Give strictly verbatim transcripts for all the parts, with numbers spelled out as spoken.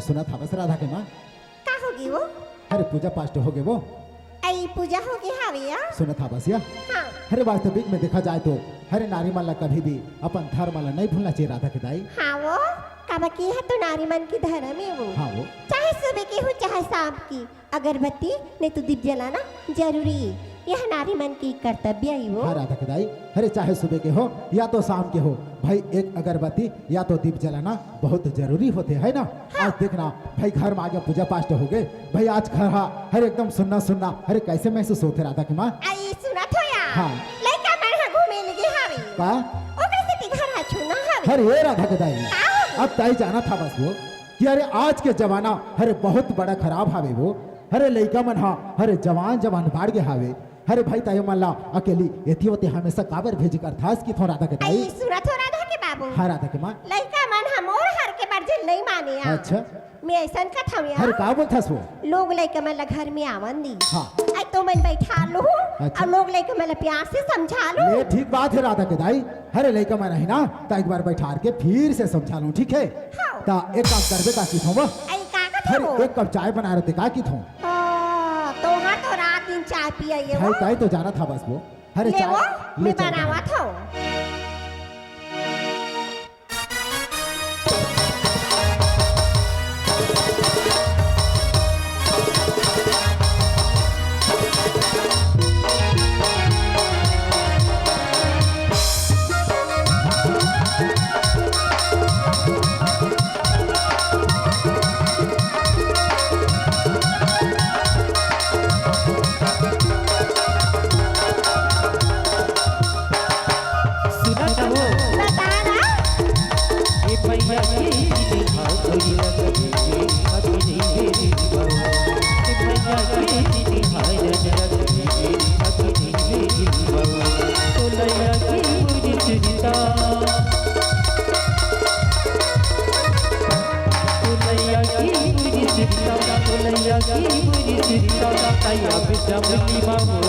सुनत हवस राधा के माँ? का होगे वो? अरे पूजा पाठ होगे वो। अई पूजा होगे हावे या? सुनत हवस या? हाँ। अरे वास्तविक में देखा जाए तो, अरे नारी मन ला कभी भी अपन धर्म ला नहीं भूलना चाहिए राधा के दाई। हाँ वो, काबर कि यह तो नारी मन के धर्म हे वो। हाँ वो। चाहे सुबह के हो चाहे शाम की, अगरबत्ती नहीं तो दीप जलाना जरूरी हे। यह नारी मन के कर्तव्य हे वो। हाँ राधा के दाई, अरे चाहे सुबह के हो या तो शाम के हो, भाई एक अगरबत्ती या तो दीप जलाना बहुत जरूरी होथे, है ना? हाँ। आज देखना भाई घर में आगे पूजा पाठ होगे, भाई आज घर हा अरे एकदम सुन्ना सुन्ना, अरे कैसे महसूस होथे राधा के माँ? अई सुनत हो या? हाँ। लइका मन ह घूमे लगे हावे। का? ओकर सेती घर ह सुन्ना हावे। अरे ए राधा के दाई, का होगे? अब ताई जानत हवस वो कि अरे आज के जमाना अरे बहुत बड़ा खराब हावे वो। अरे लइका मन हा अरे जवान जवान बाढ़ गे हावे। अरे भाई ताई मन ला अकेली एती ओती हमेशा काबर भेजे करथस किथों राधा के दाई? अई सुनत हो राधा के बाबू। हाँ राधा के माँ। लइका मन ह मोर हर के बर जेन नहीं माने या। अच्छा। मैं अइसन कथंव या। अरे का बोलथस वो? लोग लइका मन ला घर में आवन दे। हाँ। अई तो मन बैठा लूँ। अच्छा। अउ लोग लइका मन ला प्यार से समझा लूँ। ये ठीक बात हे राधा के दाई। अरे लइका मन आही ना, त एक बार बैठार के फिर से समझा लूँ, ठीक हे? हाँ। त एक काम करबे का किथों वो? अई का कथों? अरे एक कप चाय बना रहे का किथों? हाँ, तोहर तो रात दिन चाय पिया ये भाई वो। ताई तो जानत हवस वो। अरे ले चाय, वो, ले मैं चाय बना। बनावत हूँ। सुनत हो? बता ना। ए भैया के दिल हा कोई लगे, अभी नहीं मेरी बाबू। ए भैया के दिल हा जग लगे, अभी नहीं मेरी बाबू। तो लैया की पूरी चिंता। फुलैया की पूरी सिरता, फुलैया की पूरी सिरता, तैया पे जमली बाबू।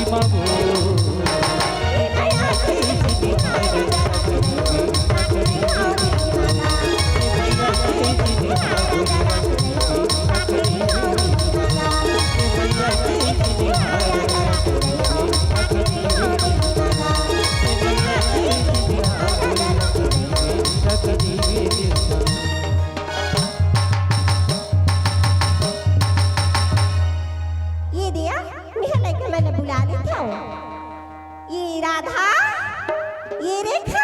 ये दे, मेंहा लइका मन ला बुला लेथंव। ये राधा, ये रेखा।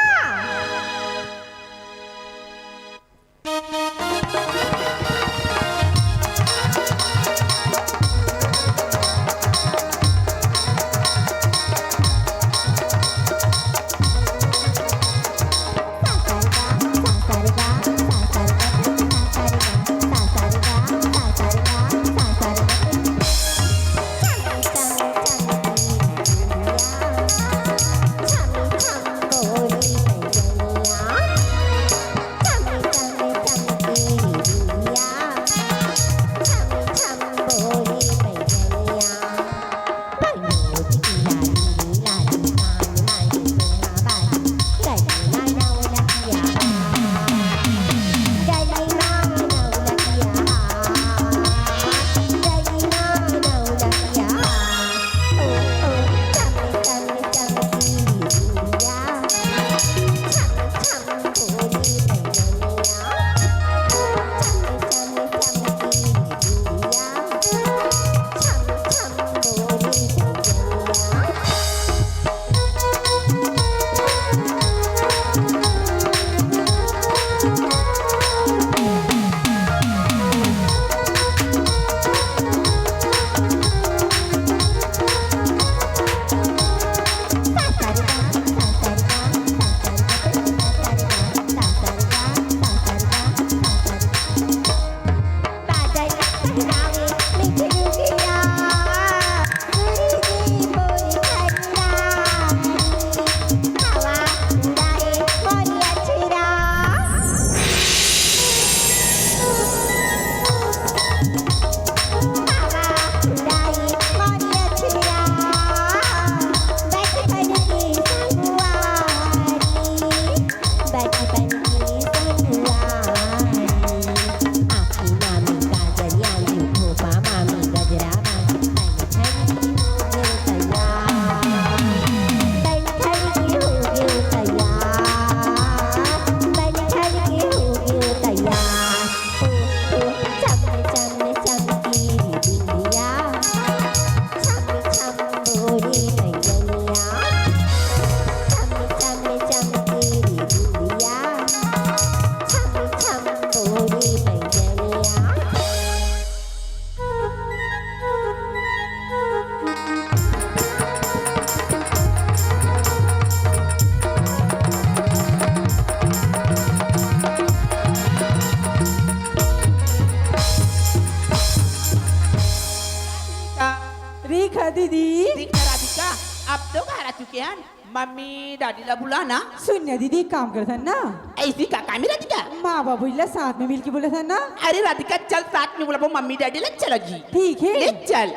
रेखा दीदी। रेखा, राधिका, अब तो घर आ चुके हैं। मम्मी डैडी ला बुला ना। सुन ना दीदी, एक काम करथन ना। अइसे का काम हे राधिका? माँ बाबू ला साथ में मिलके बोलथन ना। अरे राधिका, चल साथ में बोलाबो मम्मी डैडी ला, चलो जी। ठीक हे। ले चल।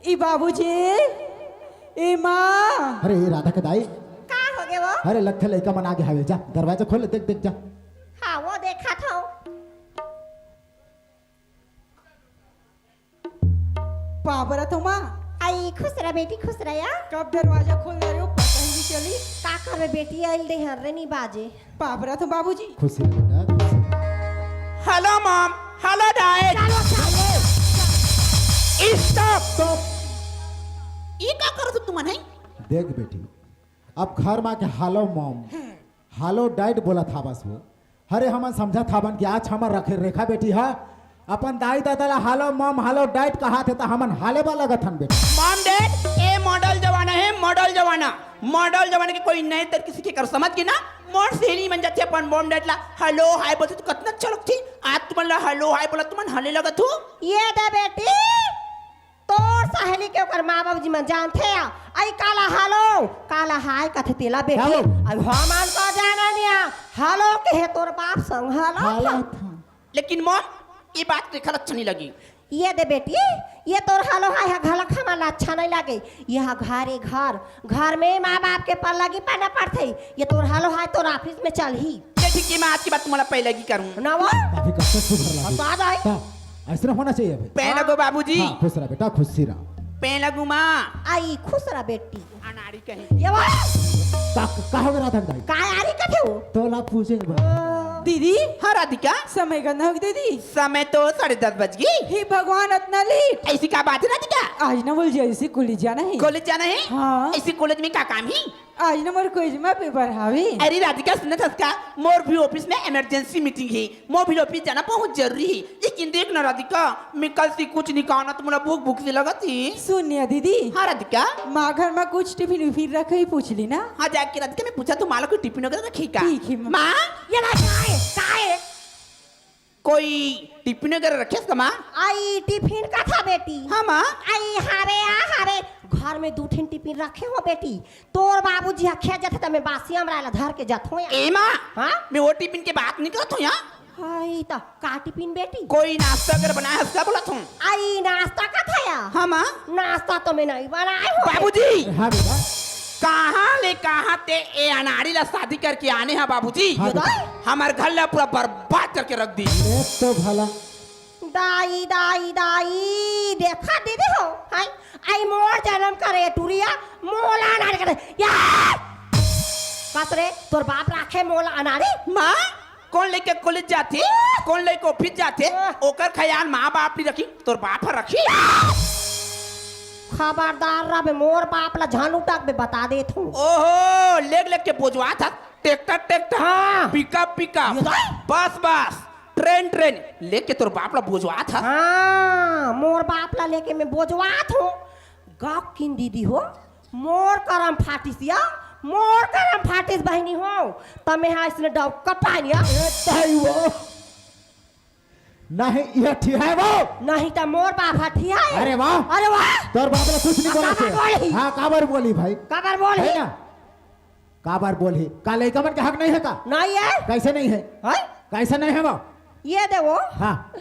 ए बाबूजी, ए माँ। अरे ए राधा के दाई। का होगे वो? अरे लगथे लइका मन आगे हावे, जा दरवाजा खोल, देख देख जा। हाँ, वो देखत हंव। पाँव परत हंव माँ। आई, खुश रह बेटी, खुश रह या। कब दरवाजा खोल डारे हो, पता ही नहीं चलिस। का करबे बेटी, आइल दे हर रे नी बाजे। पाँव परत हंव बाबूजी। खुशी बेटा, खुशी। Hello mom, hello dad। चलो, चलो। Stop। तो ई का करत हो तुमन, हैं? देख बेटी, अब घर मा के hello mom, hello dad बोलत हावस वो। अरे हमन समझत हावन कि आज हमर रखे रेखा बेटी ह अपन दाई ददा ला hello mom, hello dad कहाथे त हमन हाले बा लगत हन बेटी। Mom dad, ए model जमाना हे, model जमाना। Model जमाना के कोई नए तरीके से के कर समझ गे ना। मोर सहेली मन जाथे अपन mom dad ला hello hi बोलथे त कतना अच्छा लगथे। आज तुमन ला hello hi बोला तुमन हाले लगत हो। ये दे बेटी, तोर सहेली के ओकर माँ बाबूजी मन जानथे या, अई काला hello, काला hi कथे तेला बेटी। क्या बोल? अब हमन तो जाने निया, hello के हे तोर बाप संग hello hello था। था। लेकिन mom, ये बात रेखा ला अच्छा नहीं लगी। ये दे बेटी, ये तोर हलो हाय ह घलक हमन ला अच्छा नइ लागे। ये ह घर ए घर, घर में माँ बाप के पल्ला गिपाना पड़थे। ये तोर हलो हाय तोर ऑफिस में चलही। ये ठीक हे माँ, आज के बाद तुम्हारा पहले की करूँ। ना वो? अभी कब तक सुधर लगी? बता दे। हाँ, ऐसा होना चाहिए अभी। पहला गो बाबूजी। हाँ, खुश रह बेटा, खुश रह। पहला गो माँ। आई खुश रह बेटी। अनाड़ी कहीं। ये वो? का, का हो गया राधन दाई? का यारी कथे हो? तोला पूछे बा। दीदी। हाँ राधिका। समय गंदा हो गया दीदी। समय तो साढ़े दस बज गई। हे भगवान, अतना लेट। ऐसी का बात है राधिका? आज ना बोल जी, ऐसी कॉलेज जाना है। कॉलेज जाना है? हाँ। ऐसी कॉलेज में का काम है? आज ना मोर क्विज में पेपर हावे। अरे राधिका, सुनत हस का? मोर भी ऑफिस में इमरजेंसी मीटिंग है। मोर भी ऑफिस जाना बहुत जरूरी है। लेकिन देख ना राधिका, मैं कल से कुछ नहीं खाना तो मोला भूख भूख से लगत ही। सुनिया दीदी। हाँ राधिका। माँ घर में कुछ टिफिन विफिन रखे ही पूछ ली ना। हाँ जाके राधिका मैं पूछा तो माँ ला कोई टिफिन वगैरह रखे का? ठीक है, माँ। माँ। ये ना काय, काय? कोई टिफिन वगैरह रखे इसका माँ? आई टिफिन का था बेटी? हाँ माँ। आई हावे आ हावे, घर में दू ठिन टिफिन रखे हो बेटी। तोर बाबूजी ह खेत जाथे त मैं बासी अमरा ला धर के जाथों या। ए माँ, हाँ? मैं वो टिफिन के बात नहीं करत हूँ यहाँ। हाय त का टिफिन बेटी? कोई नाश्ता अगर बनाए हस का बोलत हूँ। आई नाश्ता का था या? हाँ माँ। नाश्ता तो मैं नहीं बनाए हूँ। बाबूजी। हाँ बेटा। कहाँ ले कहाँ ते ए अनाड़ी ला शादी करके आने हा बाबूजी। हाँ बेटा। हमार घर ला पूरा बर्बाद करके रख दी। ए तो भला। दाई, दाई, दाई, देखा दीदी हो, हाय, आई मोर जन्म करे टुरिया, मोला अनाड़ी करे, या! कस रे, तोर बाप राखे मोला अनाड़ी? माँ, कौन लेके कॉलेज जाथे, कौन लेके ऑफिस जाथे, ओकर ख्याल माँ बाप नहीं रखी, तोर बाप ह रखी। खबरदार रह बे, मोर बाप ला झन उटक बे, बता देत हूँ। ओहो, लेग लेग के बोझवा था, ट्रैक्टर ट्रैक्टर, हाँ। पिकअप पिकअप, ये तो है। बस बस, ट्रेन ट्रेन लेके तोर बाप ला बोझवात हस। हाँ, मोर बाप ला लेके मैं बोझवात हूँ। गप किन दीदी हो, मोर करम फाटिस या, मोर करम फाटिस बहिनी हो, त मैं हा इसने डौक कपान या। ए, ताई वो। नहीं, ये ठिहाए वो। नहीं त मोर बाप हा ठिहाए। अरे वाह। अरे वाह। तोर बाप ला कुछ नहीं बोला काबर से। बोली? हाँ, काबर बोली भाई? काबर बोली? है ना? काबर बोलही? का लइका मन के हक नहीं है का? नहीं है। कैसे नहीं है? हैं? कैसे नहीं है वो? ये दे वो। हाँ।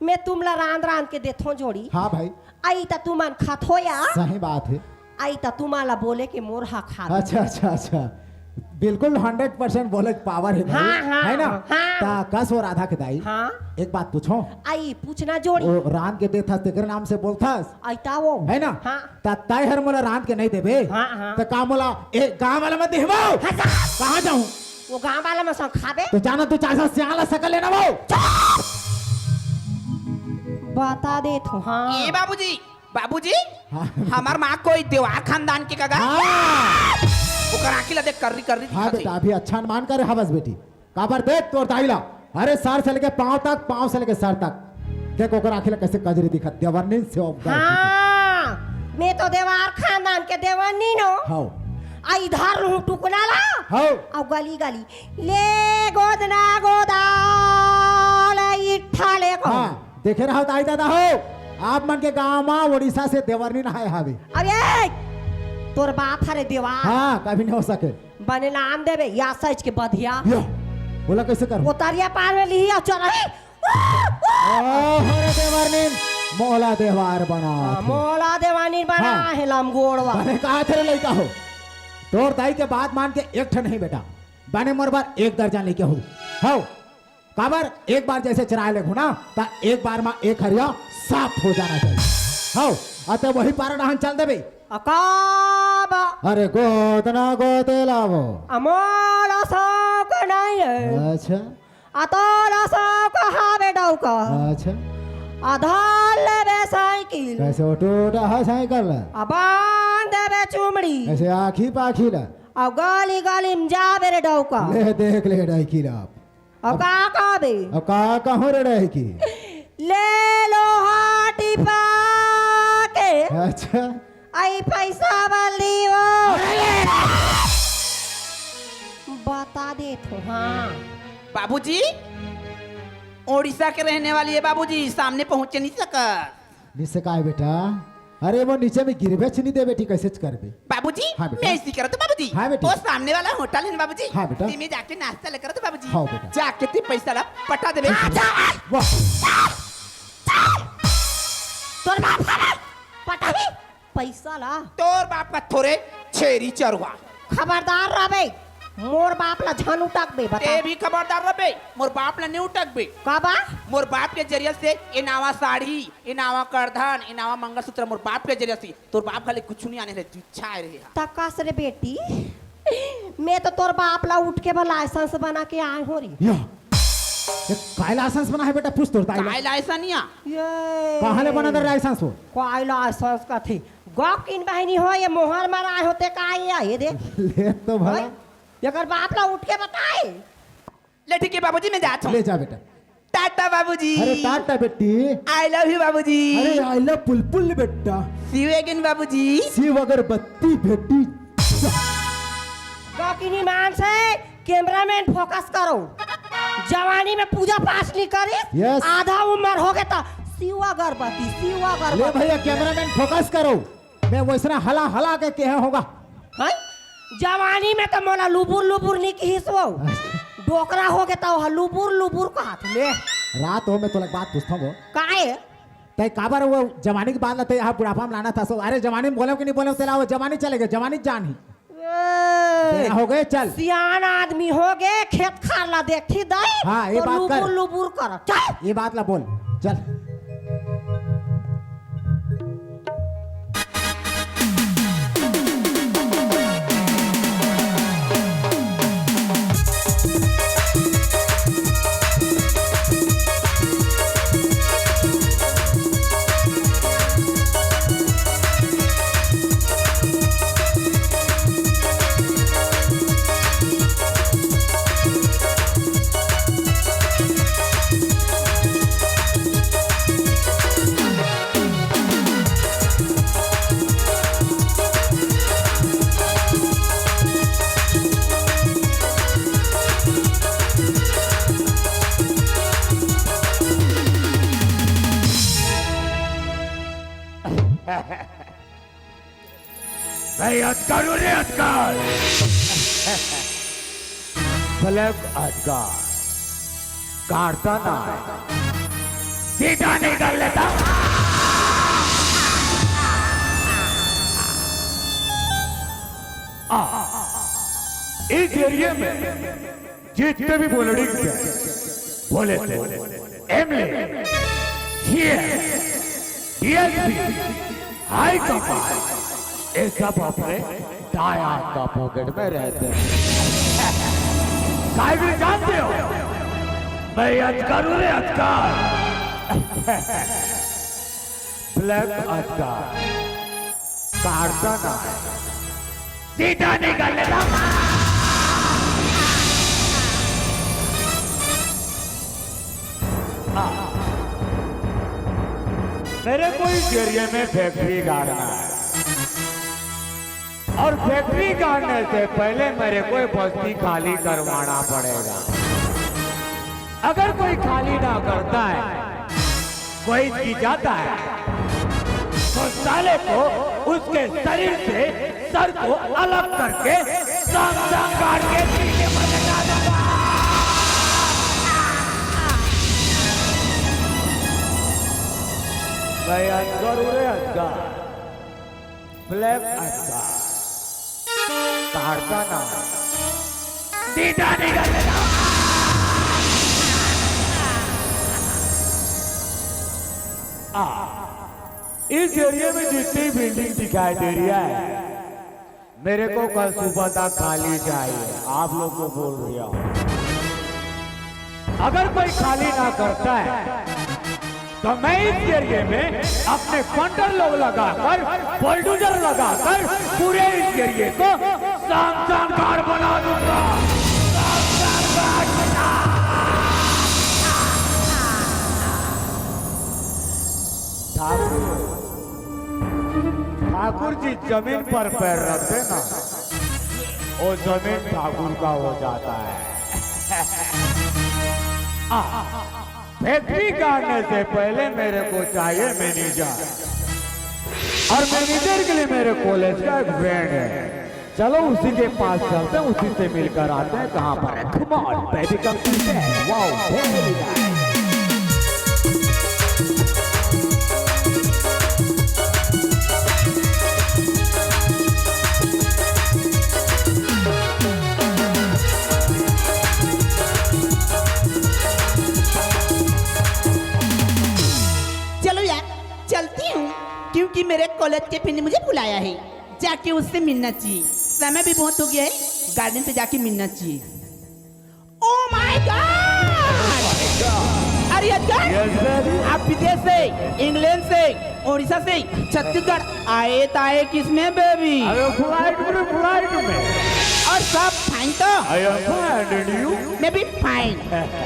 मैं तुमला रांध रांध के देथों जोड़ी। हाँ भाई। आई त तुमन खाथो या। सही बात है। आई त तुम्हाला बोले के मोर हक हावे। अच्छा, अच्छा, अच्छा। बिल्कुल हंड्रेड परसेंट बोले के पावर है भाई। हाँ, हाँ, है ना? हाँ। ता कस वो राधा के दाई। हाँ। एक बात पूछो। आई पूछना जोड़ी। वो रांध के देथस तेकर नाम से बोलथस। आई ता वो। है ना? हाँ। त तय हर मोला रांध के नहीं देबे, हाँ, हाँ। त का मोला ए गांव वाला मत देहबो? हाँ, हाँ। कहाँ जाऊँ? वो गांव वाला में संग खाबे। तो जाना तू चाचा सियाला सकल लेना वो। चुप! बता देत हूँ, हाँ। ए बाबूजी, बाबूजी, हाँ। हमार माँ कोई देवार खानदान के कगा? हाँ। ओकर आँखी ला देख कर्री कर्री हाँ दिखत हे। बेटा, अभी अच्छा अनुमान करे हवस बेटी। काबर देख तोर दाई ला, अरे सर से लेके पाँव तक, पाँव से लेके सर तक। देख ओकर आँखी ला कैसे कजरी दिखत, देवरनीन से ओकर हाँ, मैं तो देवार खानदान के देवरनीन हो। हाँ। आ इधर रहूं टुकना ला। हाँ। अउ गली गली, ले गोदना गोदाल इठा ले को। हाँ, देखे रहो दाई दादा हो, आप मन के गांव मा उड़ीसा से देवरनीन आए हावे। अरे, तोर बाप हरे देवार। हाँ, कभी नहीं हो सके। बने नाम देबे, या सच के बधिया। यो, बोला कैसे करूँ? वो तरिया पार में लिही अउ चरही। ओहो रे देवरनीन, मोला देवार बना हाँ, थे। मोला देवानी बना हाँ। हे लमगोड़वा। बने कहा थे रे लइका हो? तोर दाई के बात मान के एक ठन नहीं बेटा, बने मोर बर एक दर्जन लेके हो। हो, काबर एक बार जैसे चराए ले घुना, ता एक बार मा एक हरिया साफ हो जाना चाहिए। हो, अते वही पारा डहान चल देबे। अकाबा। अरे गोदना गोदे लावो। अमोल शौक नहीं है। अच्छा। अतोल शौक हावे डौका। अच्छा। अधाल लेबे साइकिल। कैसे वो टूटा है साइकिल? अबान देबे चुमड़ी। कैसे आखी पाखी ला? अउ गली गली में जाबे रे डौका। ले देख ले डौकी ला। अउ का कहबे? अउ का कहूँ रे डौकी? ले लोहा टिपा के। अच्छा। आई पैसा वाली वो। अरे! बता देत हो, हाँ। बाबूजी, उड़ीसा के रहने वाली है बाबूजी, सामने पहुँचे नहीं सका। निसे काय बेटा? अरे वो नीचे में गिरबे च नहीं दे बेटी, कैसे च करबे? बाबूजी, हाँ बेटा। मैं इसी करत हूँ बाबूजी। हाँ बेटी। वो सामने वाला होटल है ना बाबूजी? हाँ बेटा। तिमी जाके नाश्ता लेकर तो बाबूजी। हाँ बेटा। जाके ती पैसा ला पटा देबे। हाँ, जा। वाह। पैसा ला? तोर बाप का थोरे, छेरी चरुआ। खबरदार रबे, मोर बाप ला झन उटकबे, बता। ते भी खबरदार रबे, मोर बाप ला नहीं उटकबे। का बा? मोर बाप के जरिया से ए नावा साड़ी, ए नावा करधन, ए नावा मंगलसूत्र मोर बाप के जरिया से। तोर बाप खाली कुछ नहीं आने रहे, जुच्छा आए रहे। तकास रे बेटी, मैं तो तोर बाप ला उठ के बा लाइसेंस बना के आए हो री। या, ये काय लाइसेंस बना है बेटा? पूछ तोर ताई ला। काय लाइसेंस या? ये कहाँ ले बना दे लाइसेंस हो? काय लाइसेंस का थे? गौकिन बहनी हो, ये मोहर मरा होते का ये, ये दे। ले तो भला। भाई, एकर बाप ला उठ के बताए। ले ठीक है बाबूजी, मैं जात हूँ। ले जा बेटा। टाटा बाबूजी। अरे टाटा बेटी। I love you बाबूजी। अरे I love पुलपुल बेटा। See you again बाबूजी। शिव अगरबत्ती बेटी। गौकिनी मान से कैमरामैन फोकस करो। जवानी में पूजा पाठ नहीं करी, Yes। आधा उम्र हो गया तो शिव अगरबत्ती, शिव ले अगरबत्ती। भैया, कैमरामैन फोकस करो। मैं वैसना हला हला के कहे होगा। हैं? जवानी में तो मोला लुबुर लुबुर नहीं किहिस वो। डोकरा हो गया तो लुबुर लुबुर कहत ले। रात हो, मैं तोला एक बात पूछता हूँ वो। काहे? तै काबर वो जवानी की बात ला तै यहाँ बुढ़ापा में लाना था सो? अरे जवानी में बोले कि नहीं बोले, तेला वो जवानी चले गए, जवानी जान ही। ए, बेरा हो गए, चल। सियान आदमी हो गए, खेत खार ला देखी दाई, हाँ, ये तो बात कर। लुबुर लुबुर कर। चल। ये बात ला बोल, चल। मैं अजगर हूँ रे, अजगर। ब्लैक अजगर। काटता ना है, सीधा निकल लेता। आ, इस एरिया में जितने भी पॉलिटिक्स हैं, police, MLA, CM, DSP, high command, ये सब अपने दायां का पॉकेट में रहते हैं। काय भी जानते हो, मैं अजगर हूँ रे, अजगर। ब्लैक अजगर। काटता ना है, सीधा निकल लेता। आ, मेरे को इस एरिया में फैक्ट्री गाड़ना है, और फैक्ट्री गाड़ने से पहले मेरे को ये बस्ती खाली करवाना पड़ेगा। अगर कोई खाली ना करता है, कोई की जाता है, तो साले को उसके शरीर से सर को अलग करके सामदान काट के सीने पर लगा दूंगा। मैं अजगर हूँ रे, अजगर। ब्लैक अजगर। ताड़ता ना। सीधा निकल लेता। आ, इस एरिया में जितनी बिल्डिंग दिखाई दे रही है, मेरे को कल सुबह तक खाली चाहिए। आप लोग को बोल रहा हूँ, अगर कोई खाली ना करता है, तो मैं इस एरिया में अपने फंडर लोग लगाकर, बुलडोजर लगाकर पूरे इस एरिया को सामसान घाट बना दूंगा। सामसान घाट बना। ठाकुर, ठाकुर जी जमीन पर पैर रखते ना, वो जमीन ठाकुर का हो जाता है। आ, फैक्ट्री काटने से पहले मेरे को चाहिए मैनेजर, और मैनेजर के लिए मेरे कॉलेज का एक फ्रेंड है। चलो उसी के पास चलते हैं, उसी से मिलकर आते हैं। कहाँ पर है? Come on baby, come to me। Wow, very nice। मेरे कॉलेज के फ्रेंड ने मुझे बुलाया है, जाके उससे मिलना चाहिए। समय भी बहुत हो गया है, गार्डन पे जाके मिलना चाहिए। Oh my God! अरे अजगर, आप विदेश से, इंग्लैंड से, उड़ीसा से छत्तीसगढ़ आए ताए किसमें बेबी? अरे फ्लाइट में, फ्लाइट में। और सब फाइन तो? I am fine and you? मैं भी फाइन।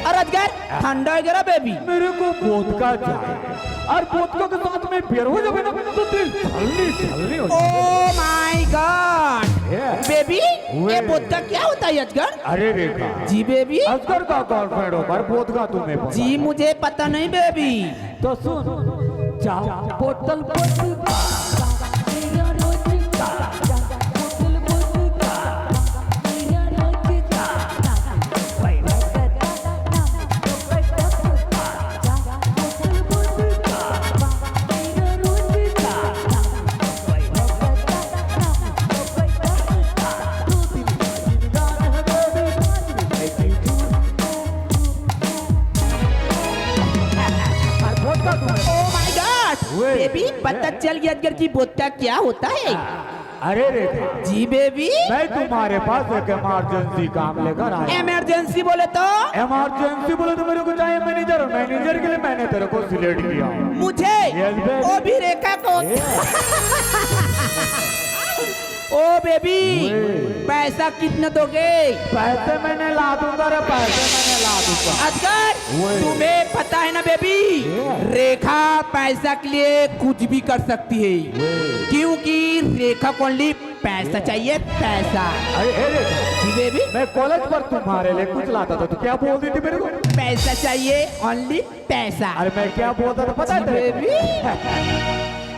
और अजगर, ठंडा वगैरह बेबी? मेरे को वोदका चाहिए। और वोदका के साथ में बियर हो जावे ना, तो दिल छलनी छलनी हो जाए। Oh my God! Yeah. Baby, ये वे। वोदका क्या होता है अजगर? अरे रेखा, जी बेबी। अजगर का गर्लफ्रेंड हो पर वोदका तुम्हें पता जी, है। मुझे पता नहीं बेबी। तो सुन, जा बोतल वोदका। Oh my God! वे। बेबी, पता चल गया अजगर कि वोदका क्या होता है? अरे रेखा, जी बेबी। मैं तुम्हारे पास एक इमरजेंसी काम लेकर आया। इमरजेंसी बोले तो? इमरजेंसी बोले तो मेरे को चाहिए मैनेजर, मैनेजर के लिए मैंने तेरे को सिलेक्ट किया। मुझे? Yes, baby. वो भी रेखा को? ओ बेबी, वे। पैसा कितना दोगे? पैसे मैंने ला दूंगा रे, पैसे मैंने ला दूंगा। अजगर, वे। तुम्हें पता है ना बेबी, वे। रेखा पैसा के लिए कुछ भी कर सकती है, वे। क्योंकि रेखा को only पैसा चाहिए, पैसा। अरे हे रेखा, जी बेबी। मैं कॉलेज पर तुम्हारे लिए कुछ लाता था, तो क्या बोल देती मेरे को? पैसा चाहिए, only पैसा। अरे मैं क्या बोलता था पता है तेरे को? बेबी।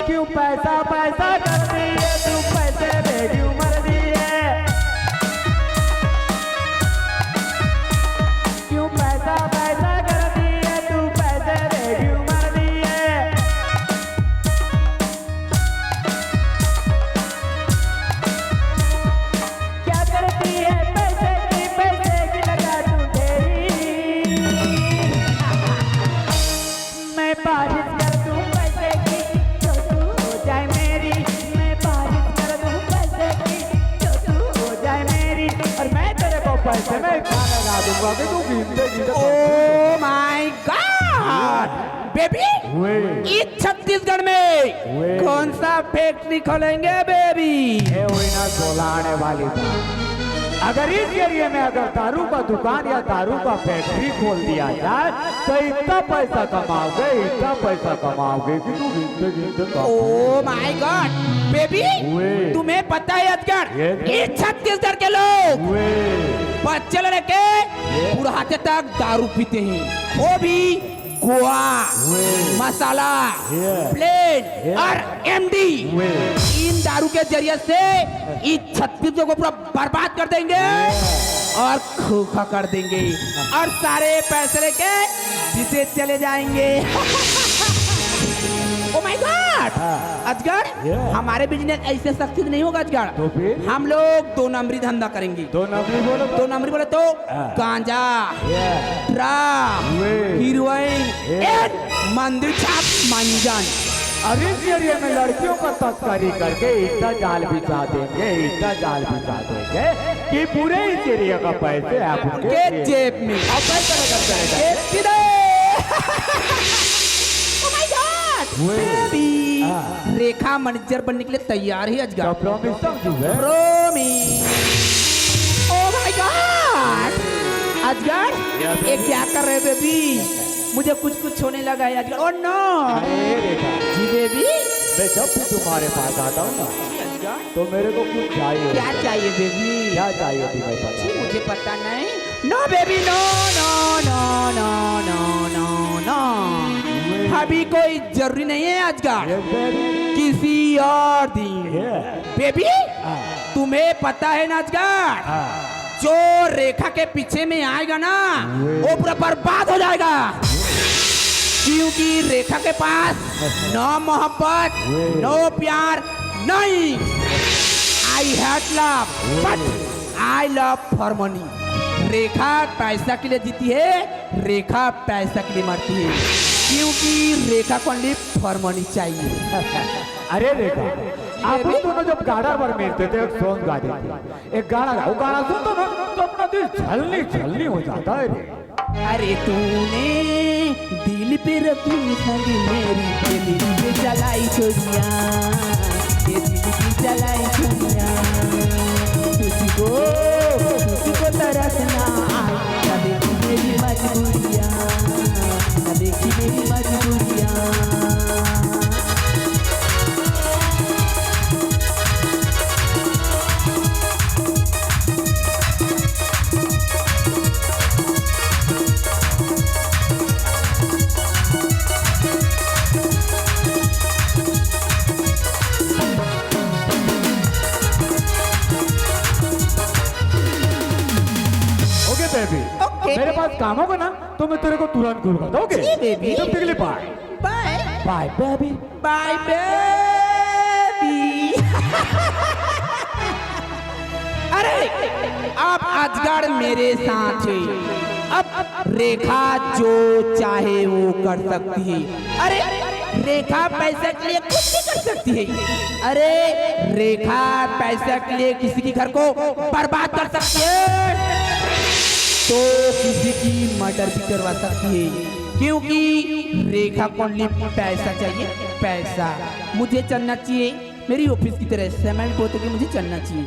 क्यों पैसा पैसा करती है तू, पैसे में क्यों मरती है? क्यों पैसा पैसा करती है तू, पैसे में क्यों मरती है? क्या करती है पैसे की, पैसे की लगा तू ढेरी। मैं बारिश कर दूं पैसे की, तो तू हो जाए मेरी। मैं बारिश कर दूं पैसे की, तो तू हो जाए मेरी। और मैं तेरे को पैसे में इतना लगा दूंगा कि तू गिनते गिनते ओ माय गॉड बेबी, वे। इस छत्तीसगढ़ में वे। कौन सा फैक्ट्री खोलेंगे बेबी? ये हुई ना बोलाने वाली बात। अगर इस एरिया में अगर दारू का दुकान या दारू का फैक्ट्री खोल दिया जाए तो इतना पैसा कमाओगे, इतना पैसा कमाओगे कि तू गिनते गिनते कम ओ माय गॉड बेबी, वे। तुम्हें पता है अजगर, Yes. इस छत्तीसगढ़ के लोग वे। बच्चे लड़के बुढ़ाते तक दारू पीते हैं, वो भी गोवा, वे। मसाला, Yeah. Plain Yeah. और एमडी। वे। इन दारू के जरिए से इस छत्तीसगढ़ को पूरा बर्बाद कर देंगे और खोखा कर देंगे और सारे पैसे लेके विदेश चले जाएंगे। Oh my God! हाँ। अजगर, Yeah. हमारे बिजनेस ऐसे सक्सेस नहीं होगा अजगर। तो फिर? हम लोग दो नंबरी धंधा करेंगे। दो नंबरी बोलो तो। दो नंबरी बोले तो हाँ। गांजा, Yeah. ड्रग, वे। हीरोइन, वे। एंड मंदिर छाप मंजन। और इस एरिया में लड़कियों का तस्करी करके इतना जाल बिछा देंगे, इतना जाल बिछा देंगे कि पूरे इस एरिया का पैसे आपके के जेब में। अब पैसा लेकर चले जाए। ये किधर? Oh my God! वे। बेबी, हाँ। रेखा मैनेजर बनने के लिए तैयार है अजगर। तो प्रॉमिस समझू है। प्रॉमिस। Oh my God! अजगर, ये क्या कर रहे बेबी? मुझे कुछ कुछ होने लगा है अजगर। Oh no! अरे रेखा, जी बेबी। मैं जब भी तुम्हारे पास आता हूँ ना, जी अजगर। तो मेरे को कुछ चाहिए। क्या चाहिए बेबी? क्या चाहिए तुम्हें पता? जी मुझे पता नहीं। No baby, no, no, no, no, no, no, no। अभी कोई जरूरी नहीं है अजगर। ये बेबी। किसी और दिन। ये। बेबी, हाँ। तुम्हें पता है ना अजगर, हाँ। जो रेखा के पीछे में आएगा ना, वे। वो पूरा बर्बाद हो जाएगा, क्योंकि रेखा के पास ना मोहब्बत, वे। ना प्यार, नहीं। I hate love, but I love for money। रेखा पैसा के लिए जीती है, रेखा पैसा के लिए मरती है, क्योंकि रेखा को only परमणि चाहिए। अरे देखा, आप दोनों जब गाड़ा पर मिलते थे, एक सॉन्ग गा देते, एक गाना गाओ, गाना सुनता ना तो अपना दिल छलनी छलनी हो जाता है रे। अरे तूने दिल पे रखी संग मेरी, ये दिल पे चलाई छुरिया, ये दिल पे चलाई छुरिया। तुझको, तुझको तरसना आए, कभी मेरी मजबूरियाँ, कभी मेरी मजबूरियाँ। ओके बेबी, ओके। मेरे पास काम होगा ना तो मैं तेरे को तुरंत कॉल करता हूँ, ओके? जी बेबी। तब तक के लिए बाय। बाय। बाय बेबी। बाय बेबी। अरे, आप अजगर मेरे साथ है। अब रेखा जो चाहे वो कर सकती है। अरे, रेखा पैसे के लिए कुछ भी कर सकती है। अरे, रेखा पैसे के लिए किसी के घर को बर्बाद कर सकती है, तो किसी की मर्डर भी करवा सकती है, क्योंकि रेखा को only पैसा चाहिए, पैसा। मुझे चलना चाहिए मेरी ऑफिस की तरह, समय भी बहुत हो गया, मुझे चलना चाहिए।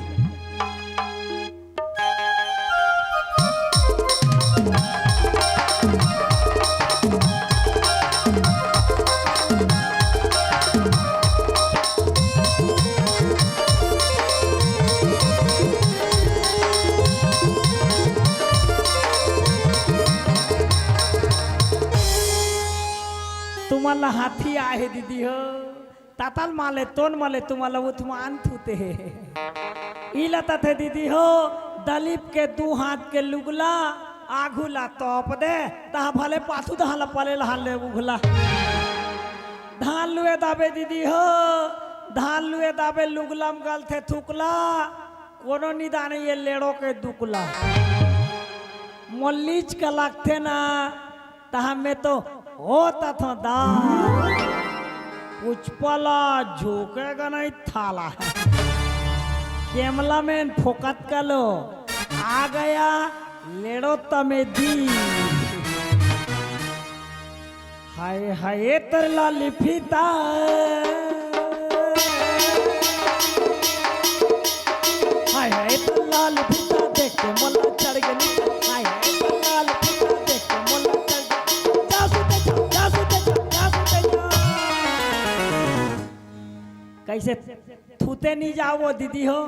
तुमन ला हाथी आहे दीदी हो, तातल माले तोन माले तुमन ला उथमान थूते हे। ई लतत हे दीदी हो, दलीप के दू हाथ के लुगला, आघू ला तोप दे, तहा भले पाछू दहा ला पले ला हाल ले उघला। धान लुए दाबे दीदी हो, धान लुए दाबे लुगला म गलथे थुकला, कोनो निदान ये लेड़ो के दुकला। मोल्लीच का लगथे ना, तहा में तो होता था दा। पुचपला झुकेगा नहीं थाला। कैमला मैन फोकत कलो, आ गया लेड़ो तमेदी। हाय हाय तर लाली फीता। हाय हाय तर लाली फीता देख के मोला चढ़ गई। हाय हाय तर लाली फीता देख के मोला चढ़ गई। जा सुते जा, जा सुते जा, जा सुते जा। कैसे थूते नहीं जाओ दीदी हो?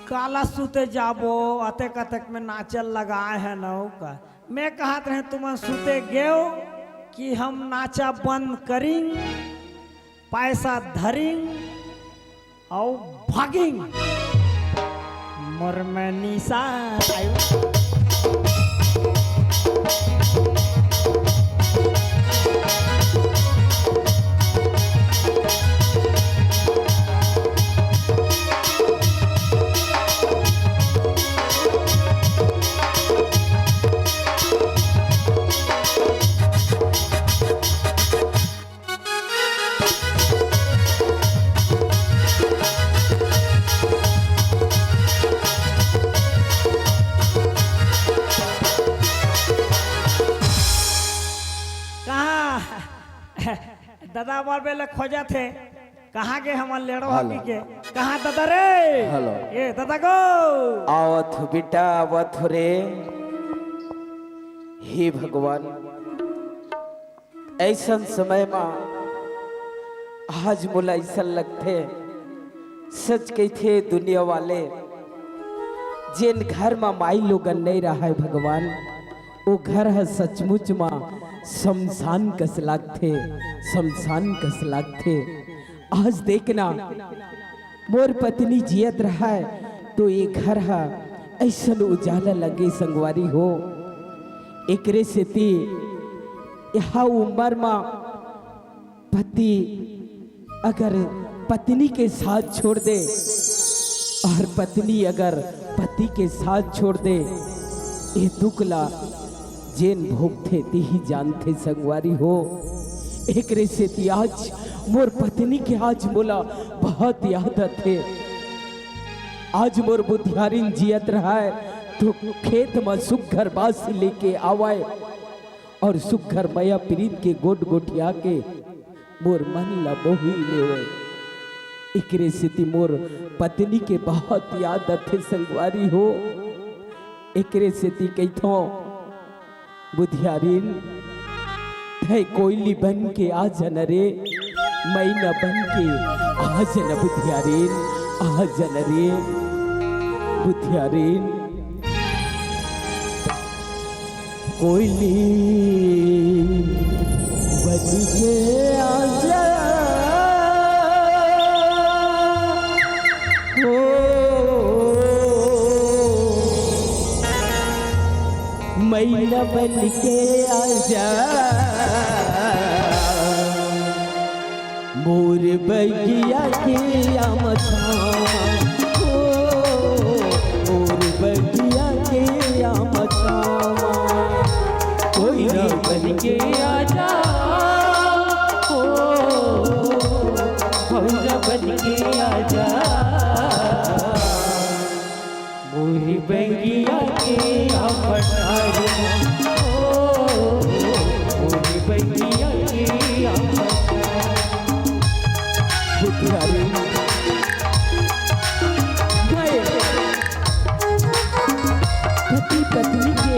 काला सुते जाबो, अतेक अतेक में नाचल लगाए है नौका। मैं कहत रहे तुमन सुते गेव कि हम नाचा बंद करिंग, पैसा धरिंग अउ भागिंग। मोर में निशा आयु। कहाँ दादा बार बेले खोजत हे, कहाँ गे हमर लेड़ो हेलो। हकी के? कहाँ दादा रे? हेलो। ए दादा गो। आवत हूँ बेटा, आवत हूँ रे। हे भगवान, अइसन समय मा आज मोला अइसन लगथे, सच कहिथे दुनिया वाले, जेन घर मा माई लोगन नइ रहय भगवान, ओ घर ह सचमुच मा शमशान कस लागथे, शमशान कस लागथे। आज देखना, मोर पत्नी जियत रहय, तो ये घर ह अइसन उजाला लगे संगवारी हो। एकरे सेती एहा उमर मा पति अगर पत्नी के साथ छोड़ दे और पत्नी अगर पति के साथ छोड़ दे, ये दुख ला जेन भोगथे तेही जानथे संगवारी हो। एकरे सेती आज मोर पत्नी के आज मोला बहुत याद आथे। आज मोर बुधियारिन जियत रहय तो खेत म सुग्घर बासी लेके आवय अउ सुग्घर मया प्रीत के गोठ गोठिया के मोर मन ला मोही लेवय। एकरे सेती मोर पत्नी के बहुत याद आथे संगवारी हो। एकरे सेती कहिथंव बुधियारिन, तैं कोइली बन के आ जा न रे, मैना बन के आ जा न बुधियारिन, आ जा न रे बुधियारिन। कोइली बन के आ जा, ओ मैना बन के आ जा, मोर बगिया के आम छावा, ओ मोर बगिया के आम छावा। कोइली बन के आ जा, ओ भौरा बन के आ जा, मोर बगिया के आम छावा, ओ मोर बगिया के आम छावा। बुधियारिन, गए पति पत्नी के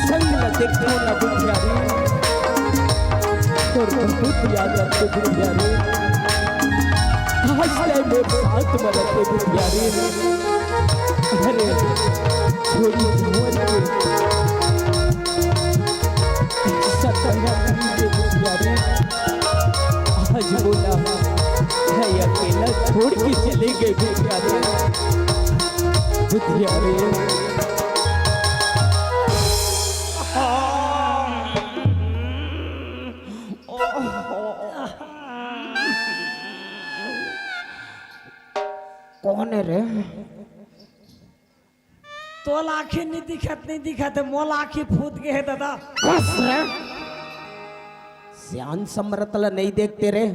संग ल देखो न बुधियारिन, तोर बहुत याद आथे बुधियारिन। आज तैं मोर साथ म रहिते बुधियारिन। अरे छोरी भुवन के सतैया के बुधियारिन, आज मोला तैं अकेला छोड़ के चले गए बुधियारिन, बुधियारिन। कौन है रे? तोला आँखी नइ दिखत, नइ दिखत हे, मोला आँखी फूट गे हे दादा। कस रे। सियान समरत ल नइ देखते रे।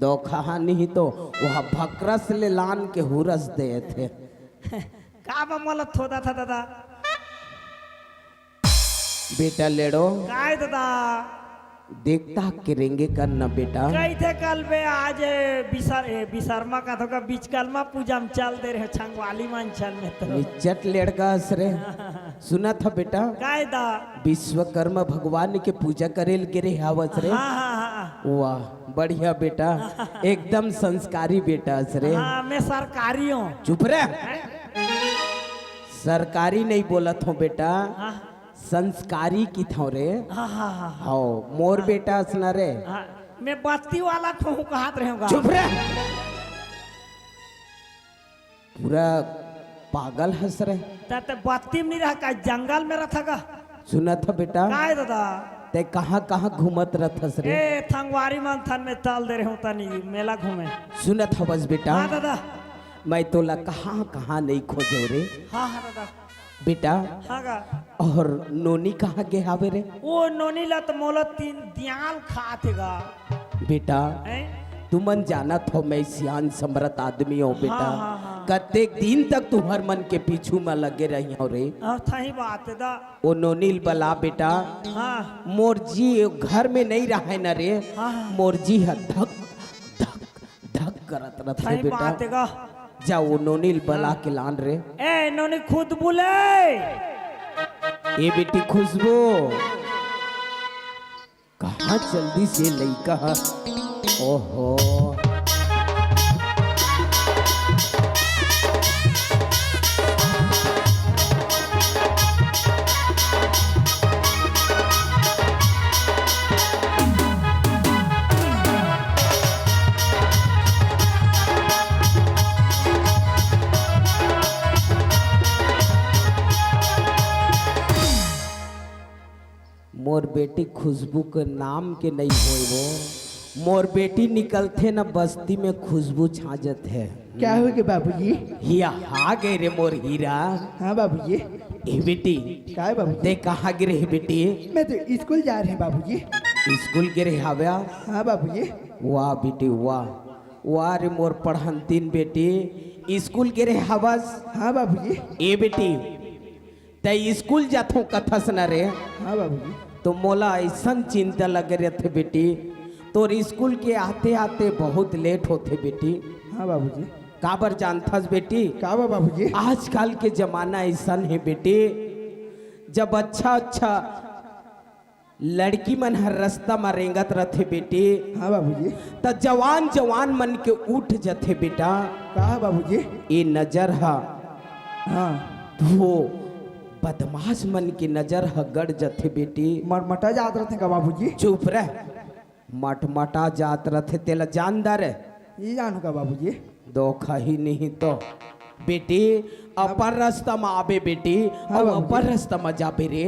धोखा नहीं तो वह भकरस ले लान के हुरस देथे। का बा मोला थोदा था दादा? बेटा लेड़ो। काय दादा? देखता के रेंगे कर न बेटा। कहिथे कल बे आज बिसर-, ए, बिसरमा का थोका बीचकलमा पूजा म चल दे रहे छंगवाली मंचल में तो। निचट लेड़का हस रे। सुनत ह बेटा। काय दा? विश्वकर्मा भगवान के पूजा करे ल गे रहे हवस रे। हाँ, हाँ, हाँ। वाह, बढ़िया बेटा। एकदम संस्कारी बेटा हस रे। हाँ, मैं सरकारी हूँ। चुप रे। सरकारी नहीं बोलत हूँ बेटा। हाँ। संस्कारी किथंव रे। हाँ, हाँ, हाँ, हाँ। हव, मोर बेटा असन रे। हाँ, मैं बत्ती वाला कहूँ कहत रहेंव गा। चुप रे। पूरा पागल हस रे। त, त बत्ती में नहीं रहा का, जंगल में रहता का? सुनत ह बेटा। काय दादा? तैं कहाँ कहाँ घूमत रहथस रे? ए, थंगवारी मंथन में तल दे रहे हूँ तनी मेला घूमे। सुनत हवस बेटा। हाँ दादा। मैं तोला कहाँ कहाँ नहीं खोजेंव रे। हाँ, हाँ दादा। बेटा, हाँ गा। अउ नोनी कहाँ गे हावे रे? ओ नोनी ला त मोला तीन दियाल खात हे गा। बेटा, हैं? तुमन जानत हो, मैं सियान समरत आदमी हूँ बेटा। हाँ, हाँ, हाँ। कतेक दिन तक तुहर मन के पीछू म लगे रही हूँ रे। हाँ, सही बात हे दा। ओ नोनी ल बला बेटा। हाँ। मोर जी घर में नहीं रहे न रे। हाँ, हाँ। मोर जी ह धक धक धक करत रथे सही बेटा। बात हे गा। जा वो नोनी ल बला के लान रे। ए नोनी खुशबू ले। ए बेटी खुशबू, कहाँ चल दिस ये लइका ह? ओहो। मोर बेटी खुशबू के नाम के नहीं होय वो। मोर बेटी निकलथे न बस्ती में खुशबू छा जथे। क्या हो गया बाबूजी? हिया हा गए रे मोर हीरा। हाँ बाबूजी। ए बेटी, काय बाबूजी? ते कहाँ गे रहे बेटी? मैं तो स्कूल जा रहे बाबूजी। स्कूल गे रहे हवस? हाँ बाबूजी। वाह बेटी, वाह। वाह रे मोर पढ़ंतिन बेटी, स्कूल गे रहे हवस? हाँ बाबूजी। ए बेटी, तैं स्कूल जाथों कथस न रे? हाँ बाबूजी। तो मोला अइसन चिंता लगे रहिथे बेटी, तोर स्कूल के आते-आते बहुत लेट होथे बेटी। हाँ बाबूजी। काबर जानथस बेटी? काबर बाबूजी? आजकल के जमाना अइसन हे बेटी, जब अच्छा-अच्छा लड़की मन हर रस्ता म रेंगत रथे बेटी, हाँ बाबूजी। त जवान जवान मन के उठ जथे बेटा। का है बाबूजी? ए नजर ह हाँ। वो बदमाश मन के नजर ह गड़ जथे बेटी। मटमटा जात रथे का बाबूजी? चुप रह, मटमटा जात रथे तेला जान डारे। ये जानू का बाबूजी? धोखा ही नहीं तो बेटी, अपन रस्ता म आबे बेटी, हाँ अउ बाबूजी। अपन रस्ता म जाबे रे।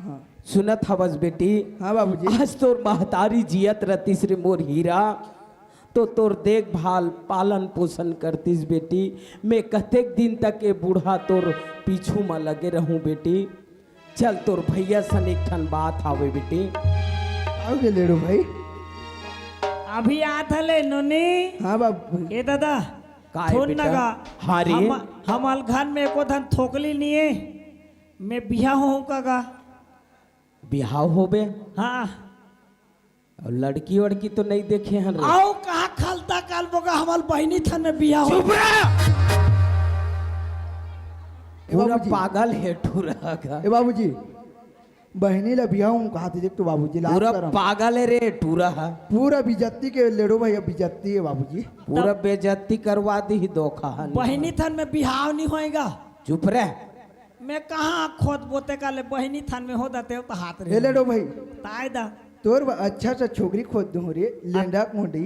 हाँ। सुनत हवस बेटी? हाँ बाबूजी। आज तोर महतारी जियत रहतिस रे मोर हीरा, तो तोर देखभाल, पालन पोषण करतिस बेटी। मैं कतेक दिन तक ए बूढ़ा तोर पीछू म लगे रहूं बेटी। चल, तोर भैया सन एक ठन बात हावे बेटी। आओ गे लेड़ो भाई। अभी आत हले नोनी। हाँ बाबू। ए दादा, का हे थोन बेटा? नगा। हाँ रे। हम, हमल घर में एको धन थोकली नहीं है। मैं बिहा होहूं का गा? बिहाव होबे? हाँ। अउ लड़की वड़की तो नहीं देखे हन रे। आओ कहा खलता काल बोगा हमल बहिनी थन में बिहा हो। चुप रह। ए पूरा बाबूजी। पागल हे टूरा का। ए बाबूजी, बहिनी ला बिहाव हूं कहा थे, देख तो बाबूजी, लाज पूरा करम। पागल हे रे टूरा हा। पूरा बेइज्जती के लेड़ो भैया, बेइज्जती हे बाबूजी। पूरा तब बेइज्जती करवा दी ही धोखा हा। बहिनी थन में बिहाव नहीं होएगा। चुप रह। मैं कहाँ खोद बोते का ले बहिनी थन में हो दते हो तो हाथ रे। ए लेड़ो भाई। ताय दा। तोर बर अच्छा सा छोकरी खोद दूं रे, लेंडा कोंडी।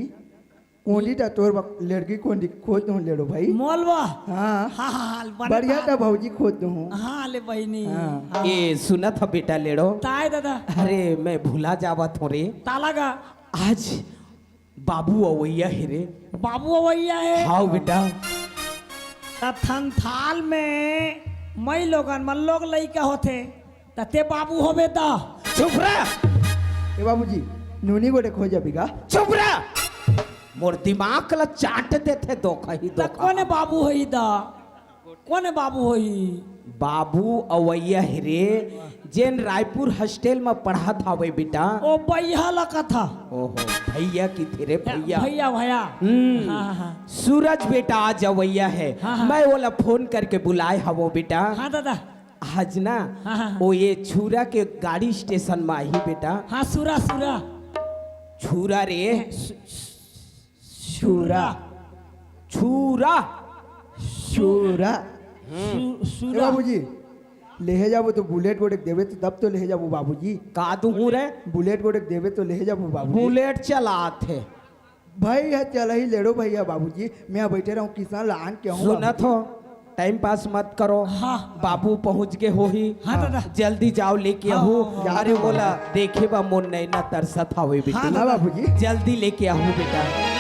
कोंडी ता तोर बर लड़की कोंडी खोद दूं लेड़ो भाई। मोलवा। हाँ। हाँ, हाँ, हाँ, बने बढ़िया बात। ता भौजी खोद दूं। हाँ, ले बहिनी। हाँ। हाँ। ए, सुनत ह बेटा लेड़ो। ताय दादा। अरे, मैं भुला जावत हूँ रे। ताला गा। आज बाबू अवैया हे रे। बाबू अवैया हे? हाव बेटा। त थंथाल में मई लोगन मन लोग लइका होथे, त ते बाबू होबे त? चुप रह। ए बाबूजी, नूनी गोटे खो जाबी गा। चुप रह। मोर दिमाग ला चाट देथे धोखा ही त धोखा। कोने बाबू होही दा? कोने बाबू होही? बाबू अवैया हे रे, जेन रायपुर हॉस्टल म पढ़त हावय बेटा। ओ भैया ला कथा। ओहो, भैया किथे रे भैया। भैया, भैया। हम्म। हाँ, हाँ, हाँ। सूरज बेटा आज अवैया हे। हाँ, हाँ। मैं ओला फोन करके बुलाए हवो बेटा। हाँ दादा। आज ना, हाँ, हाँ, हाँ। ओ ये छुरा के गाड़ी स्टेशन म आही बेटा। हाँ, सुरा, सुरा। छुरा रे। सु-, सु-, छुरा। छुरा। छुरा। छू-, ए छुरा। बाबूजी, लेहे जाबो तो बुलेट वोलेट देबे तो तब तो लेहे जाबो बाबूजी। का दूहूं रे? बुलेट वोलेट देबे तो लेहे जाबो बाबूजी। बुलेट चलात हे। भाई ह चलही लेड़ो भैया बाबूजी, मैं बैठे रहूं किसान ला आन के आऊं सुनत बाबूजी। हो, टाइम पास मत करो। हाँ। बाबू पहुंच गे होही। हाँ, दादा। जल्दी जाओ, लेके हाँ, आहू। हाँ, हाँ। अरे, ओला देखे बा मोर नैना तरसत हावे बेटी। हाँ, दादा। बाबूजी। जल्दी लेके आहू बेटा।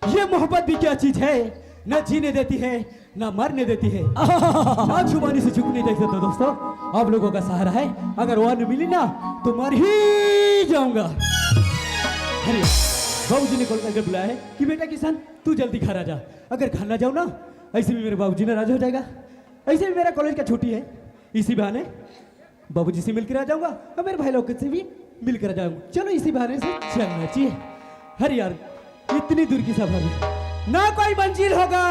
ये मोहब्बत भी क्या चीज है, ना जीने देती है, ना मरने देती है, ना छुपाने से छुप नहीं देख सकते। दोस्तों, आप लोगों का सहारा है, अगर वो न मिली ना तो मर ही जाऊंगा। अरे, बाबूजी ने कॉल करके बुलाया है कि बेटा किशन, तू जल्दी घर आ जा। अगर घर ना जाओ ना, ऐसे भी मेरे बाबूजी नाराज हो जाएगा। ऐसे भी मेरा कॉलेज का छुट्टी है, इसी बहाने बाबूजी से मिलकर आ जाऊंगा और मेरे भाई लोग से भी मिलकर आ जाऊंगा। चलो, इसी बहाने से चलना चाहिए। अरे यार, इतनी दूर की सफर में ना कोई मंजिल होगा,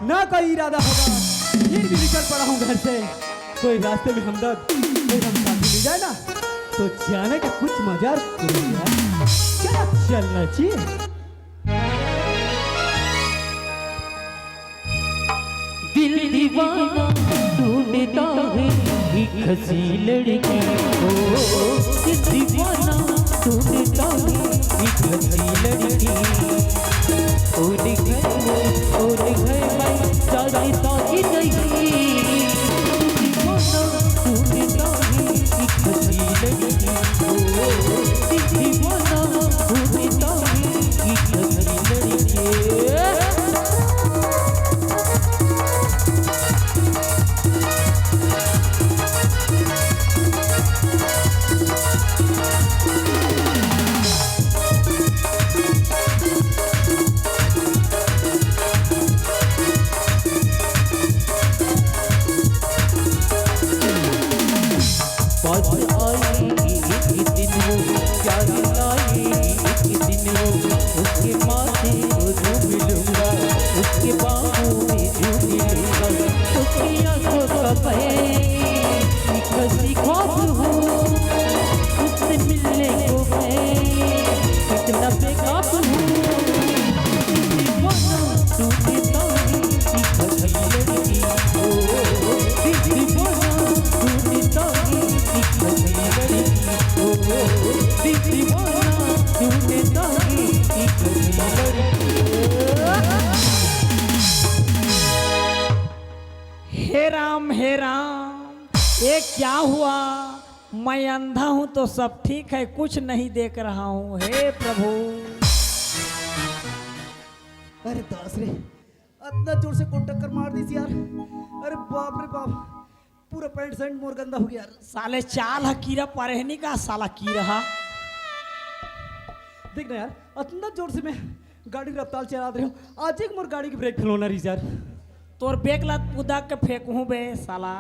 ना कोई इरादा होगा, फिर भी निकल पड़ा हूँ घर से। कोई रास्ते में हमदर्द, कोई हम साथी मिल जाए ना, तो जाने का कुछ मजा करेंगे यार। क्या चलना चाहिए? दिल दीवाना ढूंढता है एक हसी लड़की। ओ, दिल दीवाना ढूंढता है एक हसी लड़की। ओ, दिल दीवाना, ओ, दिल दीवाना, जाने ताकि नहीं। दीवाना ढूंढता है एक हसी लड़की। ओ, दीवाना ढूंढता है एक हसी लड़की। पास आए एक दिन वो, प्यार लाए एक दिन वो, उसके माथे को चूम लूंगा, उसके बाहों में झूम लूंगा, उसकी आंखों का मैं एक हंसी ख्वाब हूँ, उससे मिलने को मैं इतना बेताब हूँ। दीवाना तू, दीवाना तू, एक हसी लड़की। ओ, दीवाना तू, दीवाना तू, एक हसी लड़की। ओ, दीवाना तू, दीवाना तू, एक हसी लड़की। हे राम, हे राम, ये क्या हुआ? मैं अंधा हूँ तो सब ठीक है, कुछ नहीं देख रहा हूँ। हे प्रभु। अरे दास रे, इतना जोर से कोन टक्कर मार दिस यार। अरे बाप रे बाप, पूरा पैंट शर्ट मोर गंदा हो गया यार। साले चाल ह कीरा परेहनी का साला कीरा हा। देख ना यार, इतना जोर से मैं गाड़ी रफ्तार चला रहे हूँ, आज एक मोर गाड़ी की ब्रेक फेल होना रही यार। तोर ब्रेक ला कुदा के फेंकहूँ बे साला,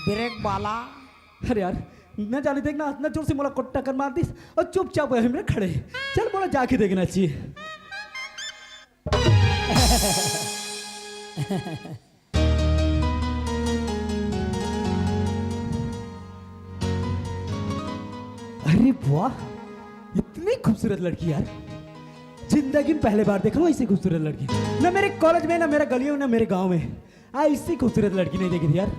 ब्रेक वाला। अरे यार, न जाने देख ना, इतना जोर से मोला कोन टक्कर मार दिस और चुपचाप वहीं में खड़े। चल, मोला जाके देखना चाहिए। अरे वाह, इतनी खूबसूरत लड़की यार, जिंदगी में पहले बार देख रहा हूँ ऐसी खूबसूरत लड़की। ना मेरे कॉलेज में, ना मेरा गलियों में, ना मेरे गांव में ऐसी खूबसूरत लड़की नहीं देखी थी यार।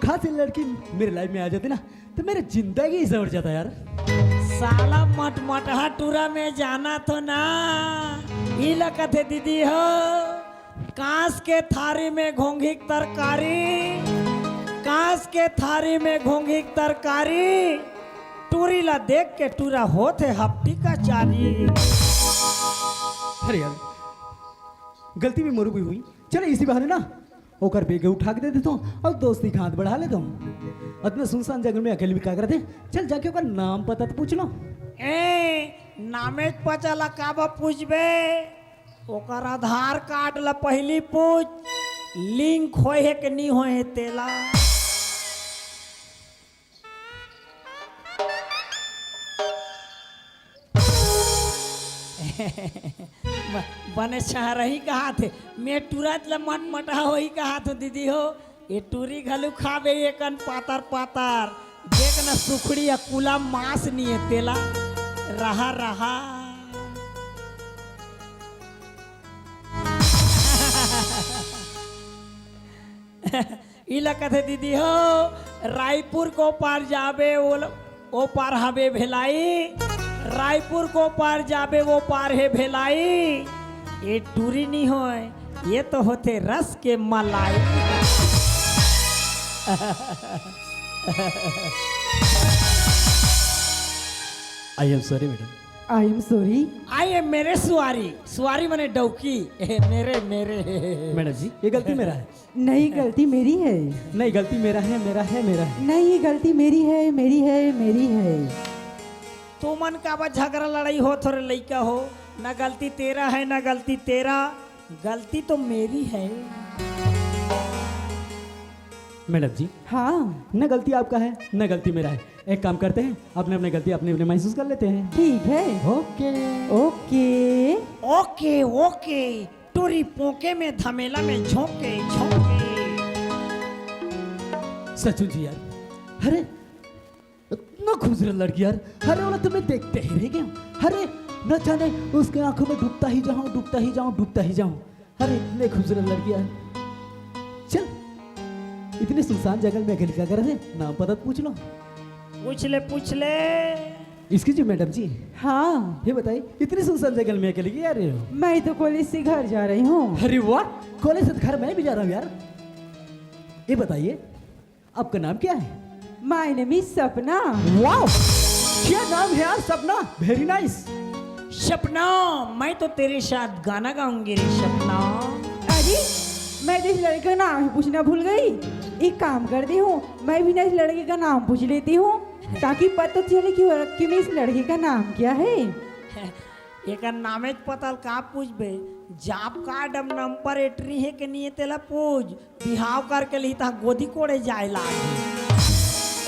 खास ये लड़की मेरे लाइफ में आ जाती ना, तो मेरी जिंदगी ही संवर जाता यार। साला मटमटहा टूरा में जाना तो ना, ई लकत है दीदी हो। कांस के थारी में घोंघी के तरकारी, कांस के थारी में घोंघी के तरकारी। टूरी ला देख के टूरा होत है हफ्ती का चारी। अरे यार, गलती भी मोरू भी हुई। चलो, इसी बहाने ना ओकर बेग उठा के दे देता हूँ और दोस्ती का हाथ बढ़ा लेता हूँ। इतना सुनसान जंगल में अकेले भी का करते? चल, जाके ओकर नाम पता तो पूछ लो। ए, नामे पता ला का बा पूछबे? ओकर आधार कार्ड ला पहली पूछ, लिंक होए हे के नी होए हे तेला। ब-, बने छहरही कहात हे, मैं टूरा ला मटमटहा होही कहात हो दीदी हो। ये टूरी घलू खाबे एकन पातर पातर, देख न सुखड़ी या कुला मांस निये तेला, रहा रहा। इला कथे दीदी हो, रायपुर को पार जाबे, वो ल-, वो पार हबे भेलाई। रायपुर को पार जाबे, वो पार हे भेलाई। ये टूरी नी होय, ये तो होथे रस के मलाई। I am sorry, madam। I am sorry। I am मेरे सुआरी। सुआरी मने डौकी। मेरे, मेरे। मैडम जी, ये गलती मेरा है। नहीं, गलती मेरी है। नहीं, गलती मेरा है, मेरा है, मेरा है। नहीं, गलती मेरी है, मेरी है, मेरी है। तुमन काबर झगरा लड़ाई होत हो रे लइका हो? ना गलती तेरा है, ना गलती तेरा, गलती तो मेरी है। मैडम जी। हाँ। ना गलती आपका है, ना गलती मेरा है। एक काम करते हैं, अपने अपने गलती अपने अपने महसूस कर लेते हैं। ठीक है। OK। OK। OK, OK। टूरी पोके में धमेला में झोंके झोंके। सचमुच यार, अरे इतना खूबसूरत लड़की यार। अरे, ओला तो मैं देखते ही रह गया। अरे, न जाने उसके आंखों में डूबता ही जाऊं, डूबता ही जाऊं, डूबता ही जाऊं। अरे, इतने खूबसूरत लड़की यार। चल, इतने सुनसान जंगल में अकेली क्या कर रहे? नाम पता तो पूछ लो। पूछ ले, पूछ ले। एक्सक्यूज मी मैडम जी। हाँ। ये बताइए, इतने सुनसान जंगल में अकेले क्या कर रहे हो? मैं तो कॉलेज से घर जा रही हूँ। अरे वाह, कॉलेज से घर मैं भी जा रहा हूँ यार। ये बताइए, आपका नाम क्या है? माय नेम इज सपना। वाओ, क्या नाम है यार सपना, वेरी नाइस। सपना, मैं तो तेरे साथ गाना गाऊंगी रे सपना। अरे, मैं तो इस लड़के का नाम ही पूछना भूल गई। एक काम करती हूँ, मैं भी ना इस लड़के का नाम पूछ लेती हूँ, ताकि पता चले कि वाकई में इस लड़के का नाम क्या है। एकर नामेच पता ल का पूछबे? जॉब कार्ड अउ नंबर एंट्री हे के नहीं हे, तेला पूछ। बिहाव करके लिही त गोदी कोड़े जाए लागही।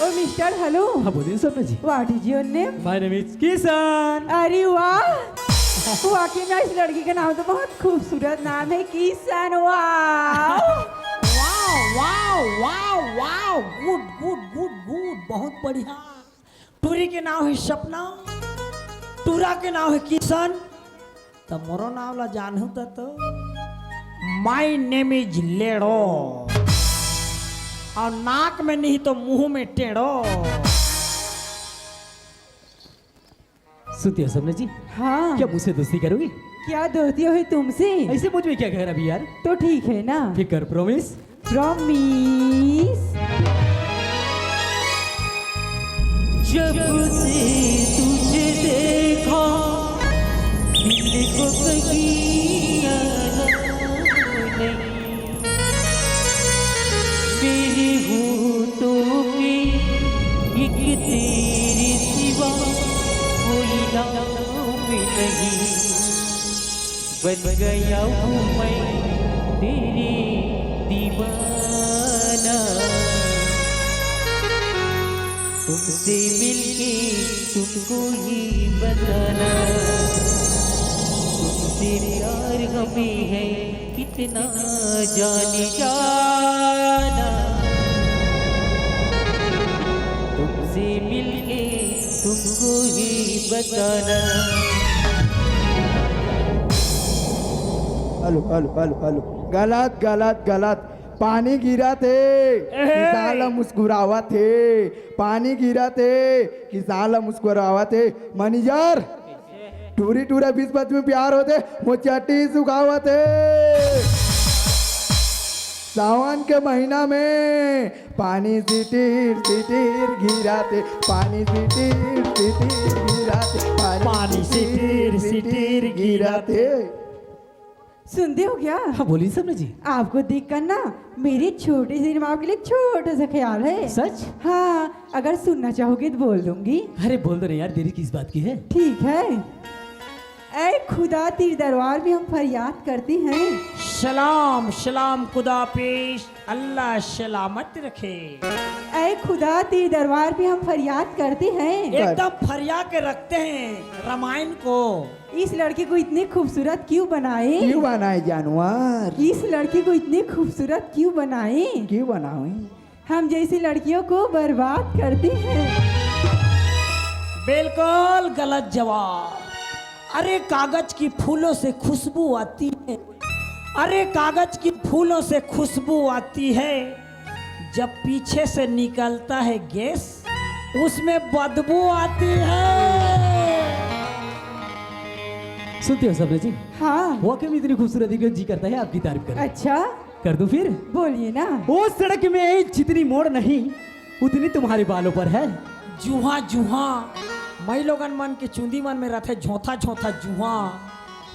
ओ मिस्टर, हेलो। हाँ, बोलिए सपना जी। What is your name? My name is Kishan. अरे वाह, वाकई में इस लड़की का नाम तो बहुत खूबसूरत नाम है, किशन। वाह, वाह, वाह, वाह, वाह। गुड, गुड, गुड, गुड, बहुत बढ़िया। टूरी के नाम है सपना, टूरा के नाम है किशन, त मोरो नाम ला जानहू त तो। My name is लेड़ो, अउ नाक में नहीं तो मुंह में टेढ़ो। सुनती हो सपना जी? हाँ। क्या मुझसे दोस्ती करोगी? क्या दोस्ती होही तुमसे? ऐसे मुझ में क्या गैर अभी यार? तो ठीक है ना? फिर कर प्रॉमिस। प्रॉमिस। जब से तुझे देखा, दिल को कहीं आराम नहीं। मेरे होठों पे एक तेरे सिवा कोई नाम नहीं। बन गया हूँ मैं तेरी दीवाना। तुमसे मिलके तुमको ही बताना, तुमसे प्यार हमें है कितना, जाने जाना। तुमसे मिलके तुमको ही बताना। Hello, hello, hello, hello. गलत, गलत, गलत। पानी गिरत हे, एहे। किसान ला मुस्कुरावत हे। पानी गिरत हे, किसान ला मुस्कुरावत हे। मैनेजर, टूरी टूरा बीच बीच में प्यार होथे, मोर चड्डी सुखावत हे। सावन के महीना में पानी सिटिर सिटिर गिरत हे, पानी सिटिर सिटिर गिरत हे, पानी सिटिर सिटिर गिरत हे। सुनते हो क्या? हाँ, बोलिए सपना जी। आपको देखकर ना मेरे छोटे से दिमाग के लिए एक छोटा सा ख्याल है। सच? हाँ, अगर सुनना चाहोगे तो बोल दूंगी। अरे बोल दो ना यार, देरी किस बात की है? ठीक है। ऐ खुदा, तेरे दरबार में हम फरियाद करते हैं। सलाम, सलाम खुदा पेश, अल्लाह सलामत रखे। ऐ खुदा, तेरे दरबार पे हम फरियाद करते हैं। एकदम फरिया के रखते हैं रामायण को। इस लड़की को इतनी खूबसूरत क्यों बनाए? क्यों बनाए जानवर? इस लड़की को इतनी खूबसूरत क्यों बनाए? क्यों बनाए? हम जैसी लड़कियों को बर्बाद करती हैं। बिल्कुल गलत जवाब। अरे कागज की फूलों से खुशबू आती है, अरे कागज की फूलों से खुशबू आती है, जब पीछे से निकलता है गैस, उसमें बदबू आती है। सुनते हो सपना जी? हाँ। वाकई में इतनी खूबसूरत है, जी करता है आपकी तारीफ करें। अच्छा। कर दूं फिर? बोलिए ना। ओ सड़क में जितनी मोड़ नहीं, उतनी तुम्हारे बालों पर है। जुहा जुहा, मई लोगन मन के चुंदी मन में रथे झोंथा झोंथा जुहा।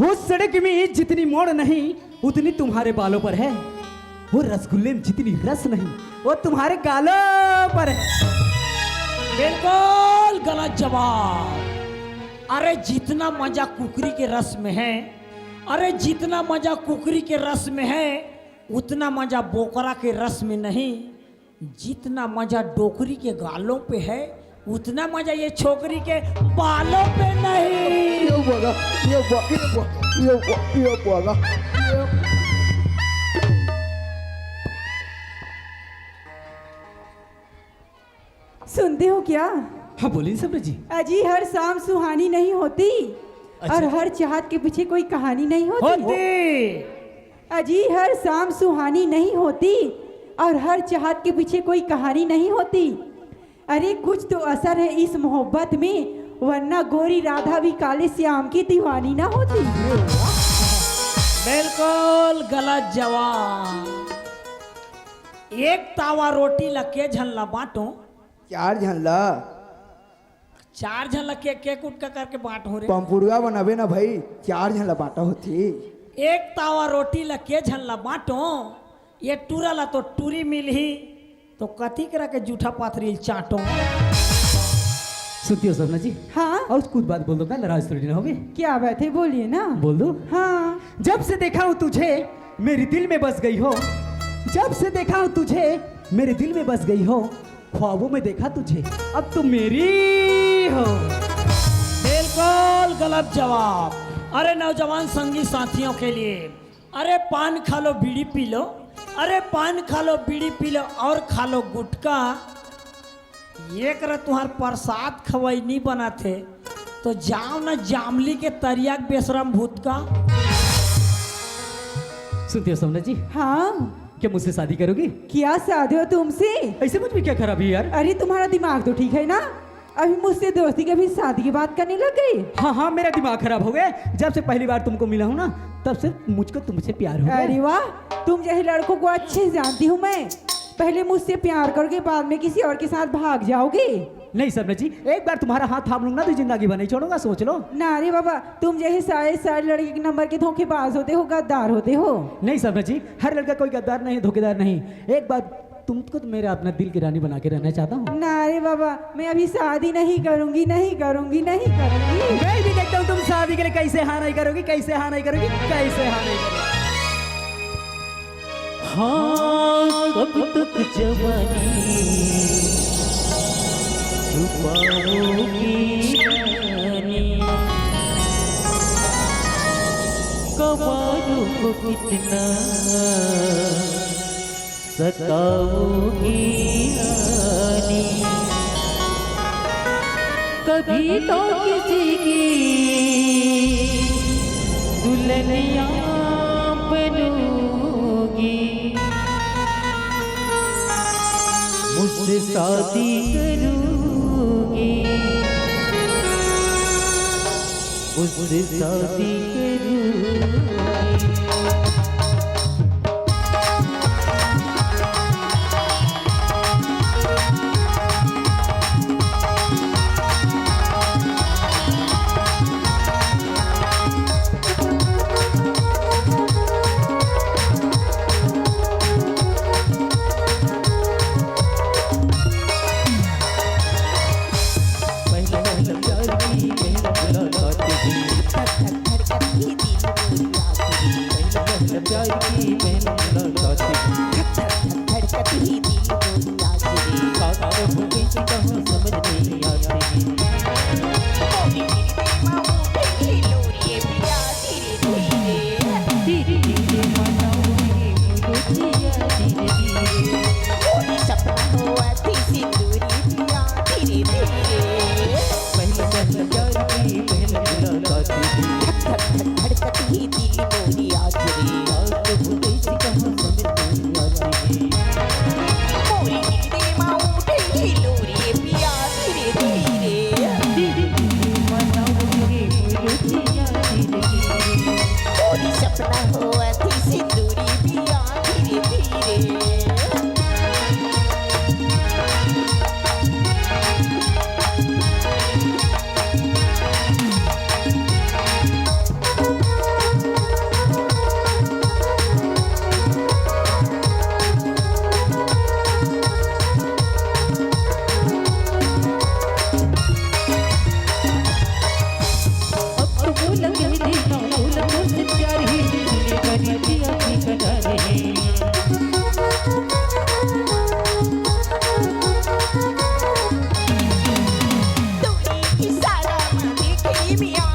ओ सड़क में जितनी मोड़ नहीं, उतनी तुम्हारे बालों पर है। वो रसगुल्ले में जितनी रस नहीं, वो तुम्हारे गालों पर है। बिल्कुल गलत जवाब। अरे जितना मजा कुकरी के रस में है, अरे जितना मजा कुकरी के रस में है, उतना मजा बोकरा के रस में नहीं। जितना मजा डोकरी के गालों पे है, उतना मजा ये छोकरी के बालों पे नहीं। ये बोला, ये बो-, ये बो-, ये बो-, ये बोला, ये सुनते हो क्या? हाँ, बोलिए सपना जी। अजी, हर शाम सुहानी नहीं होती। अच्छा। और हर चाहत के पीछे कोई कहानी नहीं होती। होती। अजी, हर शाम सुहानी नहीं होती और हर चाहत के पीछे कोई कहानी नहीं होती। अरे, कुछ तो असर है इस मोहब्बत में, वरना गोरी राधा भी काले श्याम की दीवानी ना होती। बिल्कुल गलत जवाब। एक तावा रोटी ल के झन ला बांटो। चार झन ला। चार झन ला के, के कुटका करके बांटो रे। पंपुड़ुआ बनाबे ना भाई, चार झन ला बांटा होती। एक तावा रोटी ल के झन ला बांटो, ये टूरा ला तो टूरी मिलही, तो कती करा के जूठा पाथरी चाटो। सुनती हो सपना जी? हाँ। और कुछ बात बोल दो, का नाराज थोड़ी ना होगी? क्या बात है, बोलिए ना। बोल दो। हाँ। जब से देखा हूँ तुझे, मेरे दिल में बस गई हो। जब से देखा हूँ तुझे, मेरे दिल में बस गई हो। ख्वाबों में देखा तुझे, अब तो मेरी हो। बिल्कुल गलत जवाब। अरे, नौजवान संगी साथियों के लिए, अरे, पान खा लो, बीड़ी पी लो। अरे, पान खा लो, बीड़ी पी लो और खा लो गुटखा। ये कर तुम्हार प्रसाद खवाई नहीं बना थे, तो जाओ ना जामली के तरिया के बेशरम भूत का। सुनती हो सपना जी? हाँ। क्या मुझसे शादी करोगी? क्या शादी हो तुमसे? ऐसे मुझ में क्या खराबी है यार? अरे, तुम्हारा दिमाग तो ठीक है ना? अभी मुझसे दोस्ती के, अभी शादी की बात करने लग गई। हाँ, हाँ, मेरा दिमाग खराब हो गया। जब से पहली बार तुमको मिला हूँ ना, तब से मुझको तुमसे प्यार हो गया। अरे वाह, तुम जैसे लड़कों को अच्छे से जानती हूँ मैं। पहले मुझसे प्यार करोगे, बाद में किसी और के साथ भाग जाओगे। नहीं सपना जी, एक बार तुम्हारा हाथ थाम लूंगा ना, तो जिंदगी भर नहीं छोड़ूंगा, सोच लो। ना रे बाबा, तुम जैसे सारे, सारे लड़के के नंबर के धोखेबाज होते हो, गद्दार होते हो। नहीं सपना जी, हर लड़का कोई गद्दार नहीं, धोखेदार नहीं। एक बार तुमको तो मेरा अपना दिल की रानी बना के रहना चाहता हूँ। ना रे बाबा, मैं अभी शादी नहीं करूंगी, नहीं करूंगी, नहीं करूंगी। मैं भी देखता हूँ तुम शादी के लिए कैसे हाँ नहीं करोगी, कैसे हाँ नहीं करोगी, कैसे हाँ नहीं करोगी। हाँ, कब तक जवानी छुपाओगी रानी? कवारों को कितना सताओगी रानी? कभी तो किसी की दुल्हनिया बनूंगी, मुझसे शादी करूंगी, मुझसे शादी करूंगी। पहले पहले प्यार की पहले मुलाकात थी। धक धक धक धड़कती दिल मेरी आखिरी। पहले पहले प्यार की पहले मुलाकात थी। धक धक धक धड़कती दिल मेरी आखिरी। काश वो कैसी कहूँ समझ नहीं आती। गोरी मेरी प्रेमा वो कैसी लोरिये प्यार धीरे धीरे। धीरे धीरे मनाओ ये मुझे जिया धीरे धीरे। गोरी सपना हुआ थी सिंदूरी पिया धीरे धीरे। पहले पहले प्यार की पहले मुलाकात थी। धक धक धक धड़कती दिल मोरी आज रे। आज तो भूले सी कहाँ समझ नहीं आती। मोरी दिल में माँ उठे ही लोरी पिया धीरे धीरे। धीरे धीरे मनाओगे मुझे जिया धीरे धीरे। मोरी सपना हुआ थी सिंदूरी पिया धीरे धीरे। अब तो बोला कह देता हूँ, बोला मुझसे प्यार ही दिल करी दिया भी कटा रहे। दूरी इशारा में देखे मियाँ,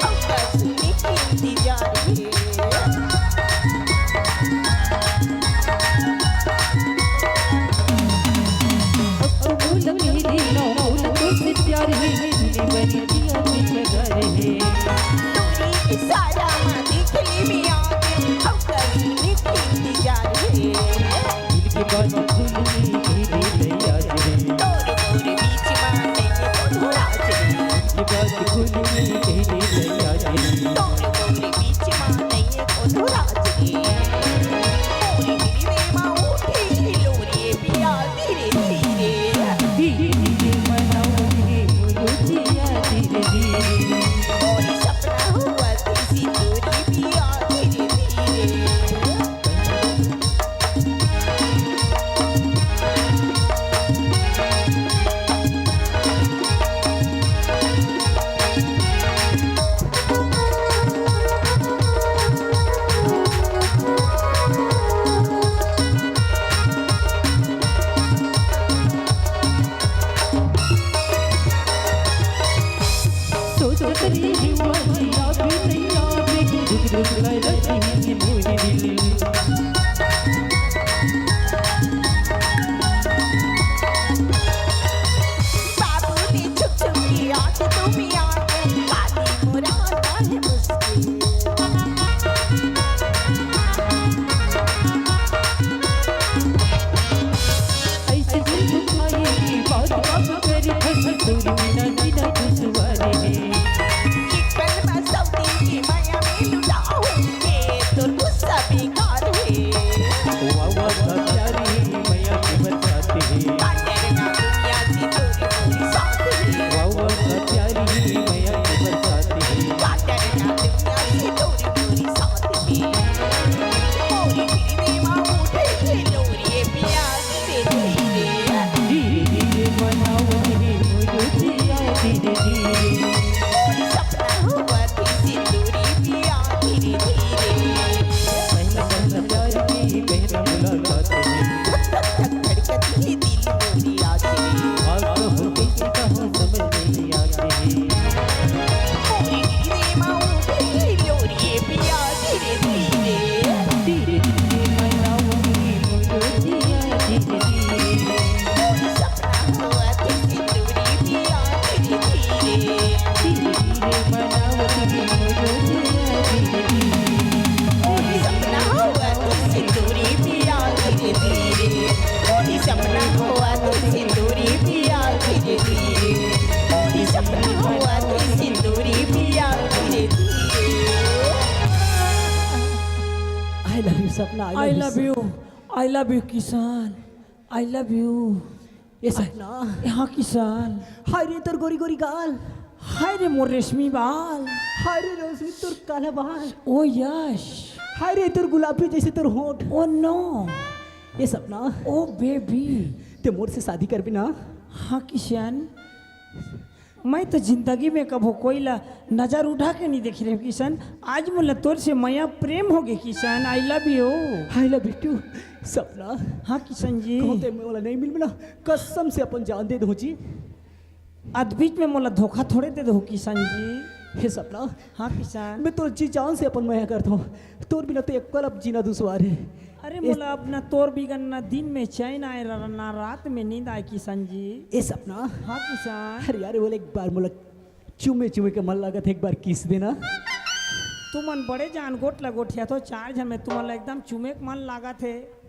अब तो सुने की इंतजार है। अब तो बोला कह देता बाबू ने छुप छुप के आंख तुम यार, पानी मुरादा है मुश्किल। ऐसे दिल दुखाए की बात कब करी, फंस दूर बिना जीना दुश्वार है। एक पल में सौ दिन की माया में लुटाओ, ये तो गुस्सा बेकार है। वाह वाह का प्यारी मैया की बरसात है। काटे ना दुनिया से दूरी मेरी साथ है। वाह वाह का प्यारी मैया की बरसात है। काटे ना दुनिया से दूरी मेरी साथ है। मोरी गिरी देवा उठे ये लोरिए पिया धीरे धीरे। धीरे धीरे बनावत हे मोर जिया धीरे धीरे। मोर सपना होवत हे सिंदूरी पिया धीरे धीरे। पहला पहला प्यार की पहला मुलाकात है। धक धक धक धड़कत हे दिल मोरी आज रे। आज तो हो कैसे कहूँ समझ नहीं आती है। मोरी गिरी देवा उठे लोरिए पिया धीरे धीरे। धीरे धीरे बनावत हे मोर जिया धीरे धीरे। मोर सपना होवत हे सिंदूरी पिया धीरे धीरे। धीरे धीरे बनावत हे मोर जिया धीरे धीरे। मोर सपना होवत हे सिंदूरी पिया धीरे धीरे। मोर सपना होवत हे सिंदूरी पिया धीरे धीरे। मोर सपना होवत हे सिंदूरी पिया धीरे धीरे। I love you Sapna, I I love you love Sapna. You, I love you Kishan, I love you। ये सपना। हाँ किशन। हाय रे तोर गोरी गोरी गाल। हाय रे मोर रेशमी बाल। हाय रे रेशमी तोर काला बाल। ओ यश। हाय रे तोर गुलाबी जैसे तोर होंठ। Oh no. ये सपना। ओ बेबी। ते मोर से शादी करबे ना? हाँ किशन। मैं तो जिंदगी में कभू कोई ला नजर उठा के नहीं देखे रहेंव किशन। आज मोला तोर से मया प्रेम होगे Kishan. I love you। I love you too सपना। हाँ किशन जी। कहूँ ते मोला नहीं मिलबे ना, कसम से अपन जान दे दूँ जी। अध बीच में मोला धोखा थोड़े दे दो किशन जी। हे सपना। हाँ किशन। मैं तोर जी जान से अपन मया करथों। तोर बिना तो एक पल अब जीना दुश्वार है। अरे ए- मोला अब ना तोर बिगन ना दिन में चैन आए, र-, ना रात में नींद आए किशन जी। ए सपना। हाँ किशन। अरे यार, बोले एक बार मोला चूमे चूमे के मन लागत हे, एक बार kiss देना। तुमन बड़े जान गोठ ला गोठियाथो, चार झन में तुमन ला एकदम चूमे के मन लागत हे,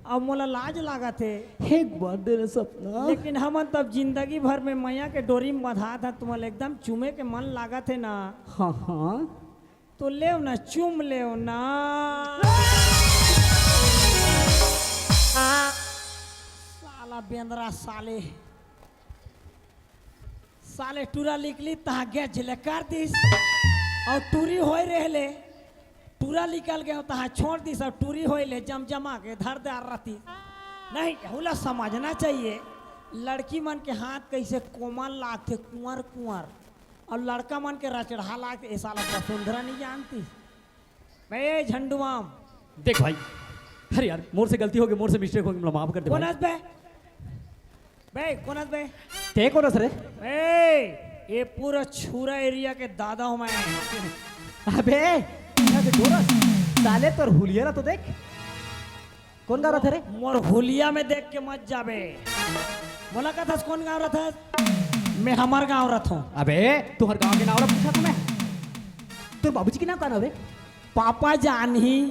अउ मोला लाज लागत हे। एक बार देना सपना। लेकिन हमन तब जिंदगी भर में मया के डोरी में बंधात हन, तुमन ला एकदम चूमे के मन लागत हे ना। हाँ हाँ। तो लेव ना, चूम लेव ना। साला बेंदरा साले, साले टूरा निकली तहाँ गैस ले कर दिस, अउ टूरी होय रहले, टूरा निकल गए तहाँ छोड़ दिस, अउ टूरी होय ले जमजमा के धर दे आर रहती। नहीं, एहू ला समझना चाहिए, लड़की मन के हाथ कैसे कोमल लागथे, कुंवर कुंवर। अउ लड़का मन के रचड़हा लागथे, ए साला बसुंधरा नहीं जानती। बे झंडूबाम। देख भाई, अरे यार, मोर से गलती होगे, मोर से mistake होगे, मोला माफ कर दे कोन भाई। हस बे? बे, कोन हस बे? ते कोन हस रे? बे, ये पूरा छुरा area के दादा हूँ मैं। अबे, यहाँ के गोरस, साले तोर हुलिया ला तो देख। कोन गाँव रथे रे? मोर हुलिया में देख के मत जाबे। मोला कथस कोन गाँव रथस? मैं हमर गाँव रथों। अबे, तुहर गाँव के नाम ला पूछा तो मैं। तोर बाबूजी के नाम का नाम रे? पापा जानही।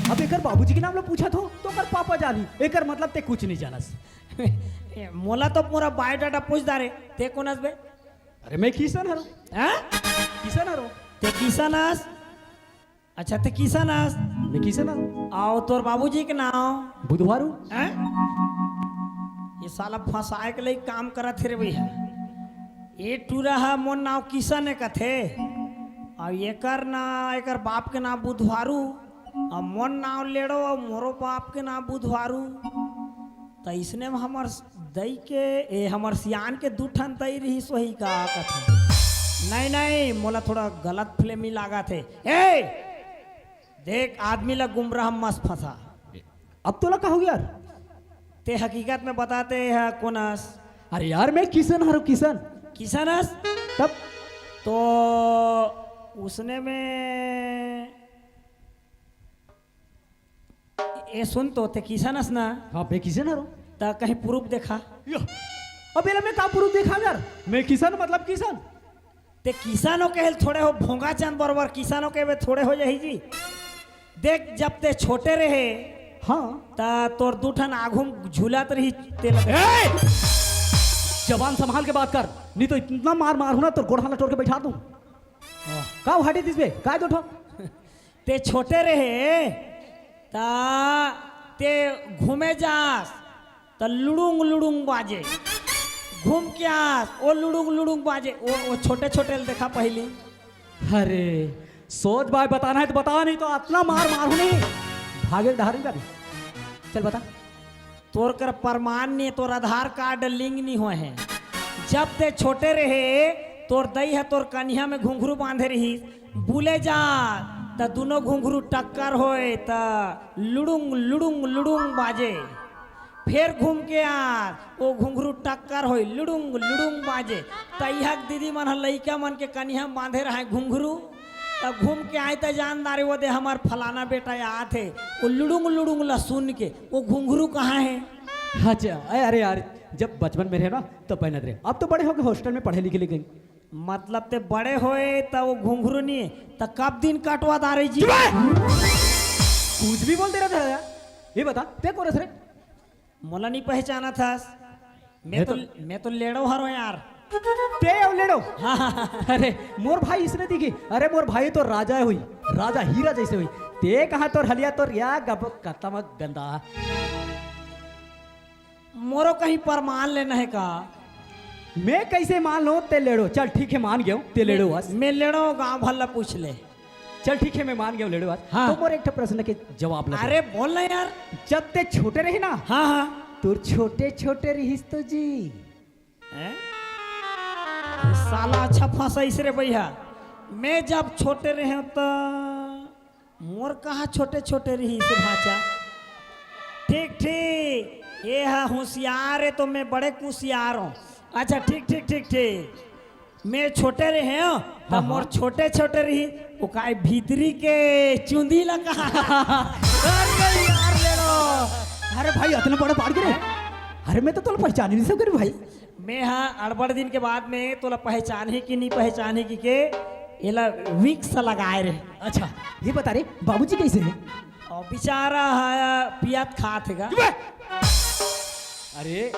अब एकर बाबूजी के नाम ला पूछा थो, तो ओकर पापा जानही। एकर मतलब ते कुछ नहीं जानस। मोला तो पूरा biodata पूछ डारे। ते कोन हस बे? अरे मैं किशन हरों। हैं? किशन हरों। ते किशन हस? अच्छा, ते किशन हस? मैं किशन हरों। अउ तोर बाबूजी के नाम? बुधवारू। हैं? ये साला फंसाए के लई काम करत हे रे भैया। ये टूरा ह मोर नाम किशन हे कथे, अउ एकर ना, एकर बाप के नाम बुधवारू, अउ मोर नाम लेड़ो, अउ मोरो बाप के नाम बुधवारू। त इसने में हमर दई के, ए, हमर सियान के दू ठन दई रहिस होही का कथे। नहीं, नहीं, मोला थोड़ा गलत फहमी लागत हे। ए, देख, आदमी ला गुमराह मत फंसा। अब तोला का होगे यार? ते हकीकत में बता ते ह कोन हस? अरे यार, मैं किशन हरों, किशन। किशन हस? तब? तो उसने में ए सुन तो, ते किसन अस ना? हाँ बे, किसन हरो। त कहीं proof देखा। यो। अब एला मैं का proof देखाव यार? मैं किसन, मतलब किसन। ते किसन हो कहेल थोड़े हो, भोंगा चंद बरोबर किसन हो के बे थोड़े हो जाही जी। देख, जब ते छोटे रहे, हाँ। त तोर दू ठन आघू म झूलत रही, तेला देख। ए! जबान संभाल के बात कर, नहीं तो इतना मार मारहूं ना, तोर गोड़ हाथ ला टोर के बैठा दूं। वाह। का उहाटी दिस बे? काय दो ठो? ते छोटे रहे, त ते घूमे जास, त लुड़ुंग लुड़ुंग बाजे। घूम के आस, ओ लुड़ुंग लुड़ुंग बाजे। ओ, ओ छोटे छोटे ल देखा पहिली। अरे, सोच भाई, बताना है तो बता, नहीं तो अतना मार मारहूं नहीं। भागे डहार नहीं जाबे। चल बता। तोर कर प्रमाण नहीं, तोर आधार कार्ड link नहीं होए हे। जब ते छोटे रहे, तोर दई ह तोर कनिहा में घुंघरू बांधे रहिस, बुले जा, त दुनो घुंघरू टक्कर होए, त लुड़ुंग लुड़ुंग लुड़ुंग बाजे। फेर घूम के आ, ओ घुंघरू टक्कर होए, लुड़ुंग लुड़ुंग बाजे। त इहक दीदी मन ह लइका मन के कनिहा में बांधे रहय घुंघरू, त घूम के आए त जान डारे, ओ दे हमर फलाना बेटा आत हे। ओ लुड़ुंग लुड़ुंग ला सुन के, ओ घुंघरू कहाँ हे? अच्छा, अरे, अरे यार, जब बचपन में रहे ना, तब पहनत रहे। अब तो बड़े होके hostel में पढ़े लिखे लग गए। मतलब ते बड़े होए त ओ घुंघरू नहीं, त कब दिन कटवा डारे जी? चुप रह! कुछ भी बोल दे रहा था यार। ये बता, ते कोन अस रे? मोला नहीं पहचानत हस? मैं मैं तो, तो मैं तो लेड़ो हरो यार। ते अउ लेड़ो? हाँ, हाँ, हाँ। अरे, मोर भाई इसने दिखी। अरे, मोर भाई तो राजा होही, राजा हीरा जैसे होही। ते कहाँ तोर हलिया तोर या गब कतम गंदा। मोरो कहीं प्रमाण लेना हे का? मैं कैसे मान लूं ते लेड़ो? चल ठीक हे, मान गेंव ते लेड़ो बस। मैं लेड़ो, गांव भर ला पूछ ले। चल ठीक हे, मैं मान गेंव लेड़ो बस। हाँ। तो मोर एक ठो प्रश्न के जवाब ला दे। अरे बोल ना यार। जब ते छोटे रहे ना, हाँ, हाँ। तोर छोटे छोटे रहिस तो जी। हैं? साला अच्छा फंसाइस रे भैया। मैं जब छोटे रहे त मोर कहाँ छोटे छोटे रहिस भांचा। ठीक ठीक, ये हा होशियार हे तो मैं बड़े कुशियार हूँ। अच्छा ठीक ठीक ठीक ठीक, मैं छोटे रहे हूँ त हाँ, मोर हाँ। छोटे छोटे रही, ओ काय भीतरी के चुंदी ला कहा। अरे यार लेड़ो, अरे भाई अतना बड़ा बाढ़ गिरे। अरे मैं तो तोला पहचान ही नहीं सकूं भाई। मैं हा अड़बड़ दिन के बाद में तोला पहचानही कि नहीं पहचानही कि के एला Vicks लगाए रहे। अच्छा, ये बता रे, बाबूजी कैसे हे? और बेचारा हा पियत खात हे गा। चुप रह! अरे,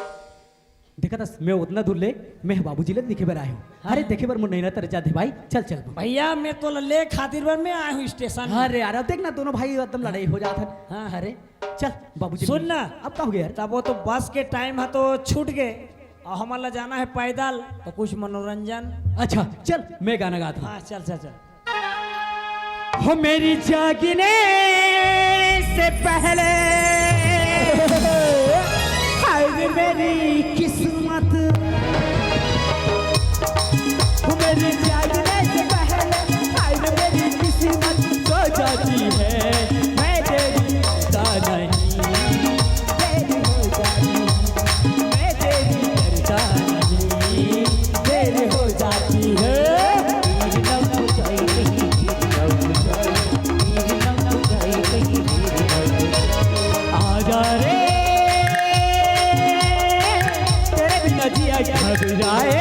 देखा था, मैं उतना दूर ले, मैं बाबूजी ले दिखे बर आए हूँ। हाँ। अरे, देखे बर मोर नैना तर जाते भाई, चल, चल। भैया, मैं तोला ले खातिर बर मैं आए हूँ स्टेशन में। अरे यार, अब देख ना, दोनों भाई एकदम लड़ाई हो जात हे। हाँ। अरे, चल, बाबूजी सुन ले। ना। अब का हो गया यार? तब वो तो बस के टाइम हे तो छूट गए, और हमन ला जाना हे पैदल, तो कुछ मनोरंजन। अच्छा, चल, मैं गाना गाता हूँ। हाँ, चल, चल, चल। हो मेरी जागने से पहले, हाय रे मेरी किस्मत। हो मेरी जागने से पहले, हाय रे मेरी किस्मत सो जाती है। मैं तेरी करता नहीं, देर हो जाती है। मैं तेरी करता नहीं, देर हो जाती है। आजा रे, तेरे बिना जिया घबराए।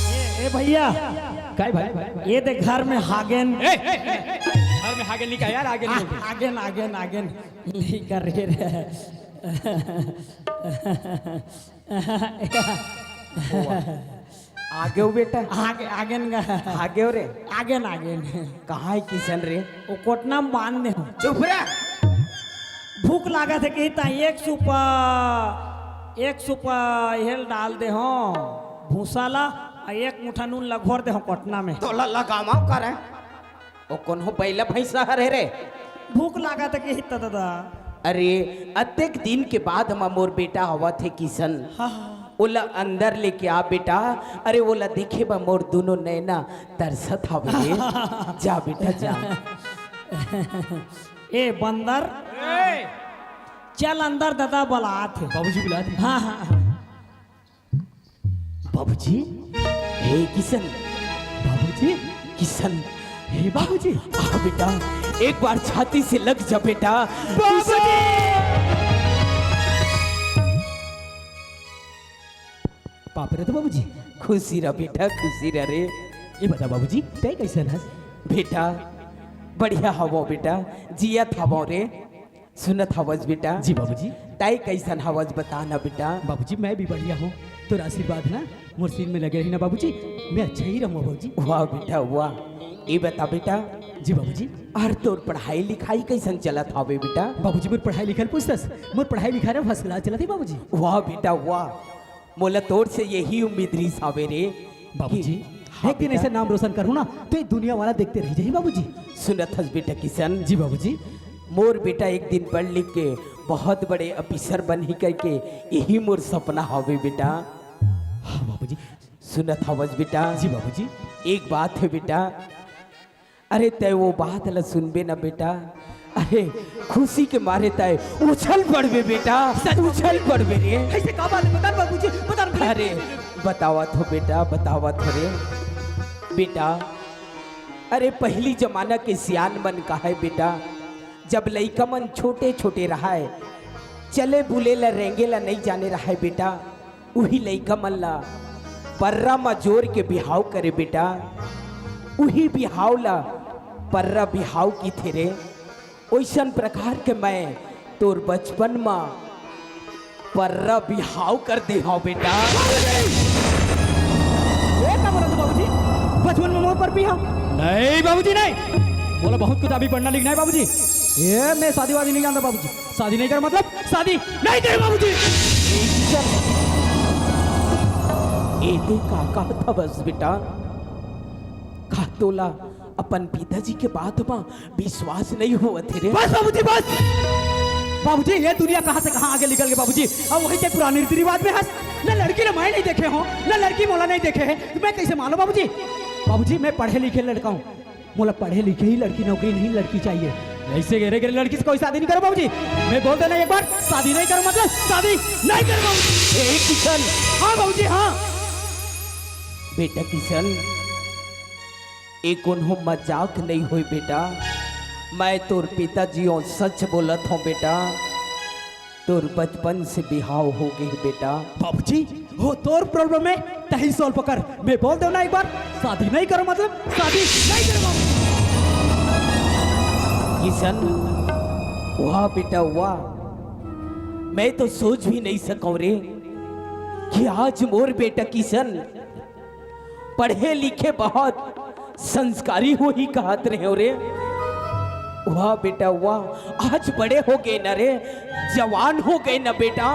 ए, ए भैया, काय भाई? ये देख घर में हागेन। ए, ए, ए, घर में हागेन नहीं का यार, हागेन आ, नहीं। Hagen, Hagen, Hagen. नहीं कर रहे रे। आगे हो बेटा। आगे, आगेन गा। आगे हो रे। Again, again. कहाँ हे किसन रे? वो कोटना में बांध दे हो। चुप रह। भूख लागत हे कही ता एक सुपा, एक सुपा हेल डाल दे हो भूसा ला, और एक मुठा नून ला घोर दे हो कोटना में। तोला लगामा करे। ओ कोनो बैला भैंसा हरे रे? भूख लागत हे कही ता दादा। अरे, अतेक दिन के बाद म मोर बेटा आवत हे किसन। हाँ, हाँ। ओला अंदर लेके आ बेटा। अरे, ओला देखे बर मोर दुनों नैना तरसत हवे रे। जा बेटा, जा। ए बंदर, ए! चल अंदर, दादा बलात हे। बाबूजी बलात हे। हाँ, हाँ। बाबूजी, हे किसन। बाबूजी, किसन। हे बाबूजी। आ बेटा, एक बार छाती से लग जा बेटा। बाबूजी! पाँव परत हँव बाबूजी। खुशी रह बेटा, खुशी रह रे। ये बता बाबूजी, तैं कइसन हस? बेटा, बढ़िया हवँव बेटा, जियत हवँव रे। सुनत हवस बेटा? जी बाबूजी। तैं कइसन हवस बता ना बेटा? बाबूजी, मैं भी बढ़िया हँव, तोर आशीर्वाद ना मोर सीन में लगे रही ना बाबूजी, मैं अच्छा ही रहूँव बाबूजी। वाह बेटा वाह। ये बता बेटा। जी बाबूजी। अउ तोर पढ़ाई लिखाई कइसन चलत हवे बेटा? बाबूजी, मोर पढ़ाई लिखाई पूछथस, मोर पढ़ाई लिखाई first class चलत हे बाबूजी। वाह बेटा वाह, मोला तोर से यही उम्मीद रहिस हवे रे। बाबूजी, कि हाँ एक दिन बेटा। अइसे नाम रोशन करहूँ ना, तो ये दुनिया वाला देखते रह जाही बाबूजी। सुनत हस बेटा किसन? जी बाबूजी। मोर बेटा एक दिन पढ़ लिख के बहुत बड़े officer बनही कहिके यही मोर सपना हवे बेटा। हाँ बाबूजी। सुनत हवस बेटा? जी बाबूजी। एक बात हे बेटा, अरे तैं वो बात ला सुनबे ना बेटा, अरे खुशी के मारे तैं उछल पड़बे बेटा, सच में? उछल पड़बे रे। अइसे का बात हे? बता ना बाबूजी, बता ना। अरे बतावत हँव बेटा, बतावत हँव रे बेटा। अरे पहिली जमाना के सियान मन कहय बेटा, जब लइका मन छोटे छोटे रहय, चले बुले ला रेंगे ला नइ जाने रहय बेटा, उही लइका मन ला पर्रा म जोर के बिहाव करे बेटा, उही बिहाव ला पर्रा बिहाव किथे रे। ओइसन प्रकार के मैं तोर बचपन म पर्रा बिहाव कर दे हँव बेटा। ए, का बोलत हस बाबूजी? बचपन में मोर पर्रा बिहाव? नहीं बाबूजी, नहीं। मोला बहुत किताबी पढ़ना लिखना हे बाबूजी। ए, मैं शादी वादी नइ जानँव बाबूजी। शादी नइ करँव मतलब शादी नइ करँव बाबूजी। ए, तैं का कहत हवस बेटा? का तोला अपन पिताजी के बात म विश्वास नइ होवत हे रे? बस बाबूजी, बस। बाबूजी, ये दुनिया कहाँ से कहाँ आगे निकल गे बाबूजी। अब वही ते पुराने रीति रिवाज में हस। ना लड़की ला मैं नइ देखे हँव, ना लड़की मोला नइ देखे हे, त मैं कइसे मानँव बाबूजी? बाबूजी, मैं पढ़े लिखे लड़का हँव, मोला पढ़े लिखे ही लड़की, नौकरी नहीं लड़की चाहिए। अइसे गिरे गिरे लड़की से कोई शादी नइ करँव बाबूजी। मैं बोल देना एक बार, शादी नइ करँव मतलब शादी नइ करँव बाबूजी। ए किसन। हाँ बाबूजी, हाँ। बेटा किसन, ए कोनो मजाक नइ होय बेटा, मैं तोर पिताजी हँव, सच बोलत हँव बेटा, तोर बचपन से बिहाव हो गे हे बेटा। बाबूजी, वो तोर problem हे, तहीं solve कर। मैं बोल देंव ना एक बार, शादी नइ करँव मतलब शादी नइ करँव बाबूजी। किसन, वाह बेटा वाह, मैं तो सोच भी नइ सकँव रे कि आज मोर बेटा किसन पढ़े लिखे बहुत संस्कारी होही कहत रहेंव रे। वाह बेटा वाह, आज बड़े हो गे न रे, जवान हो गे न बेटा।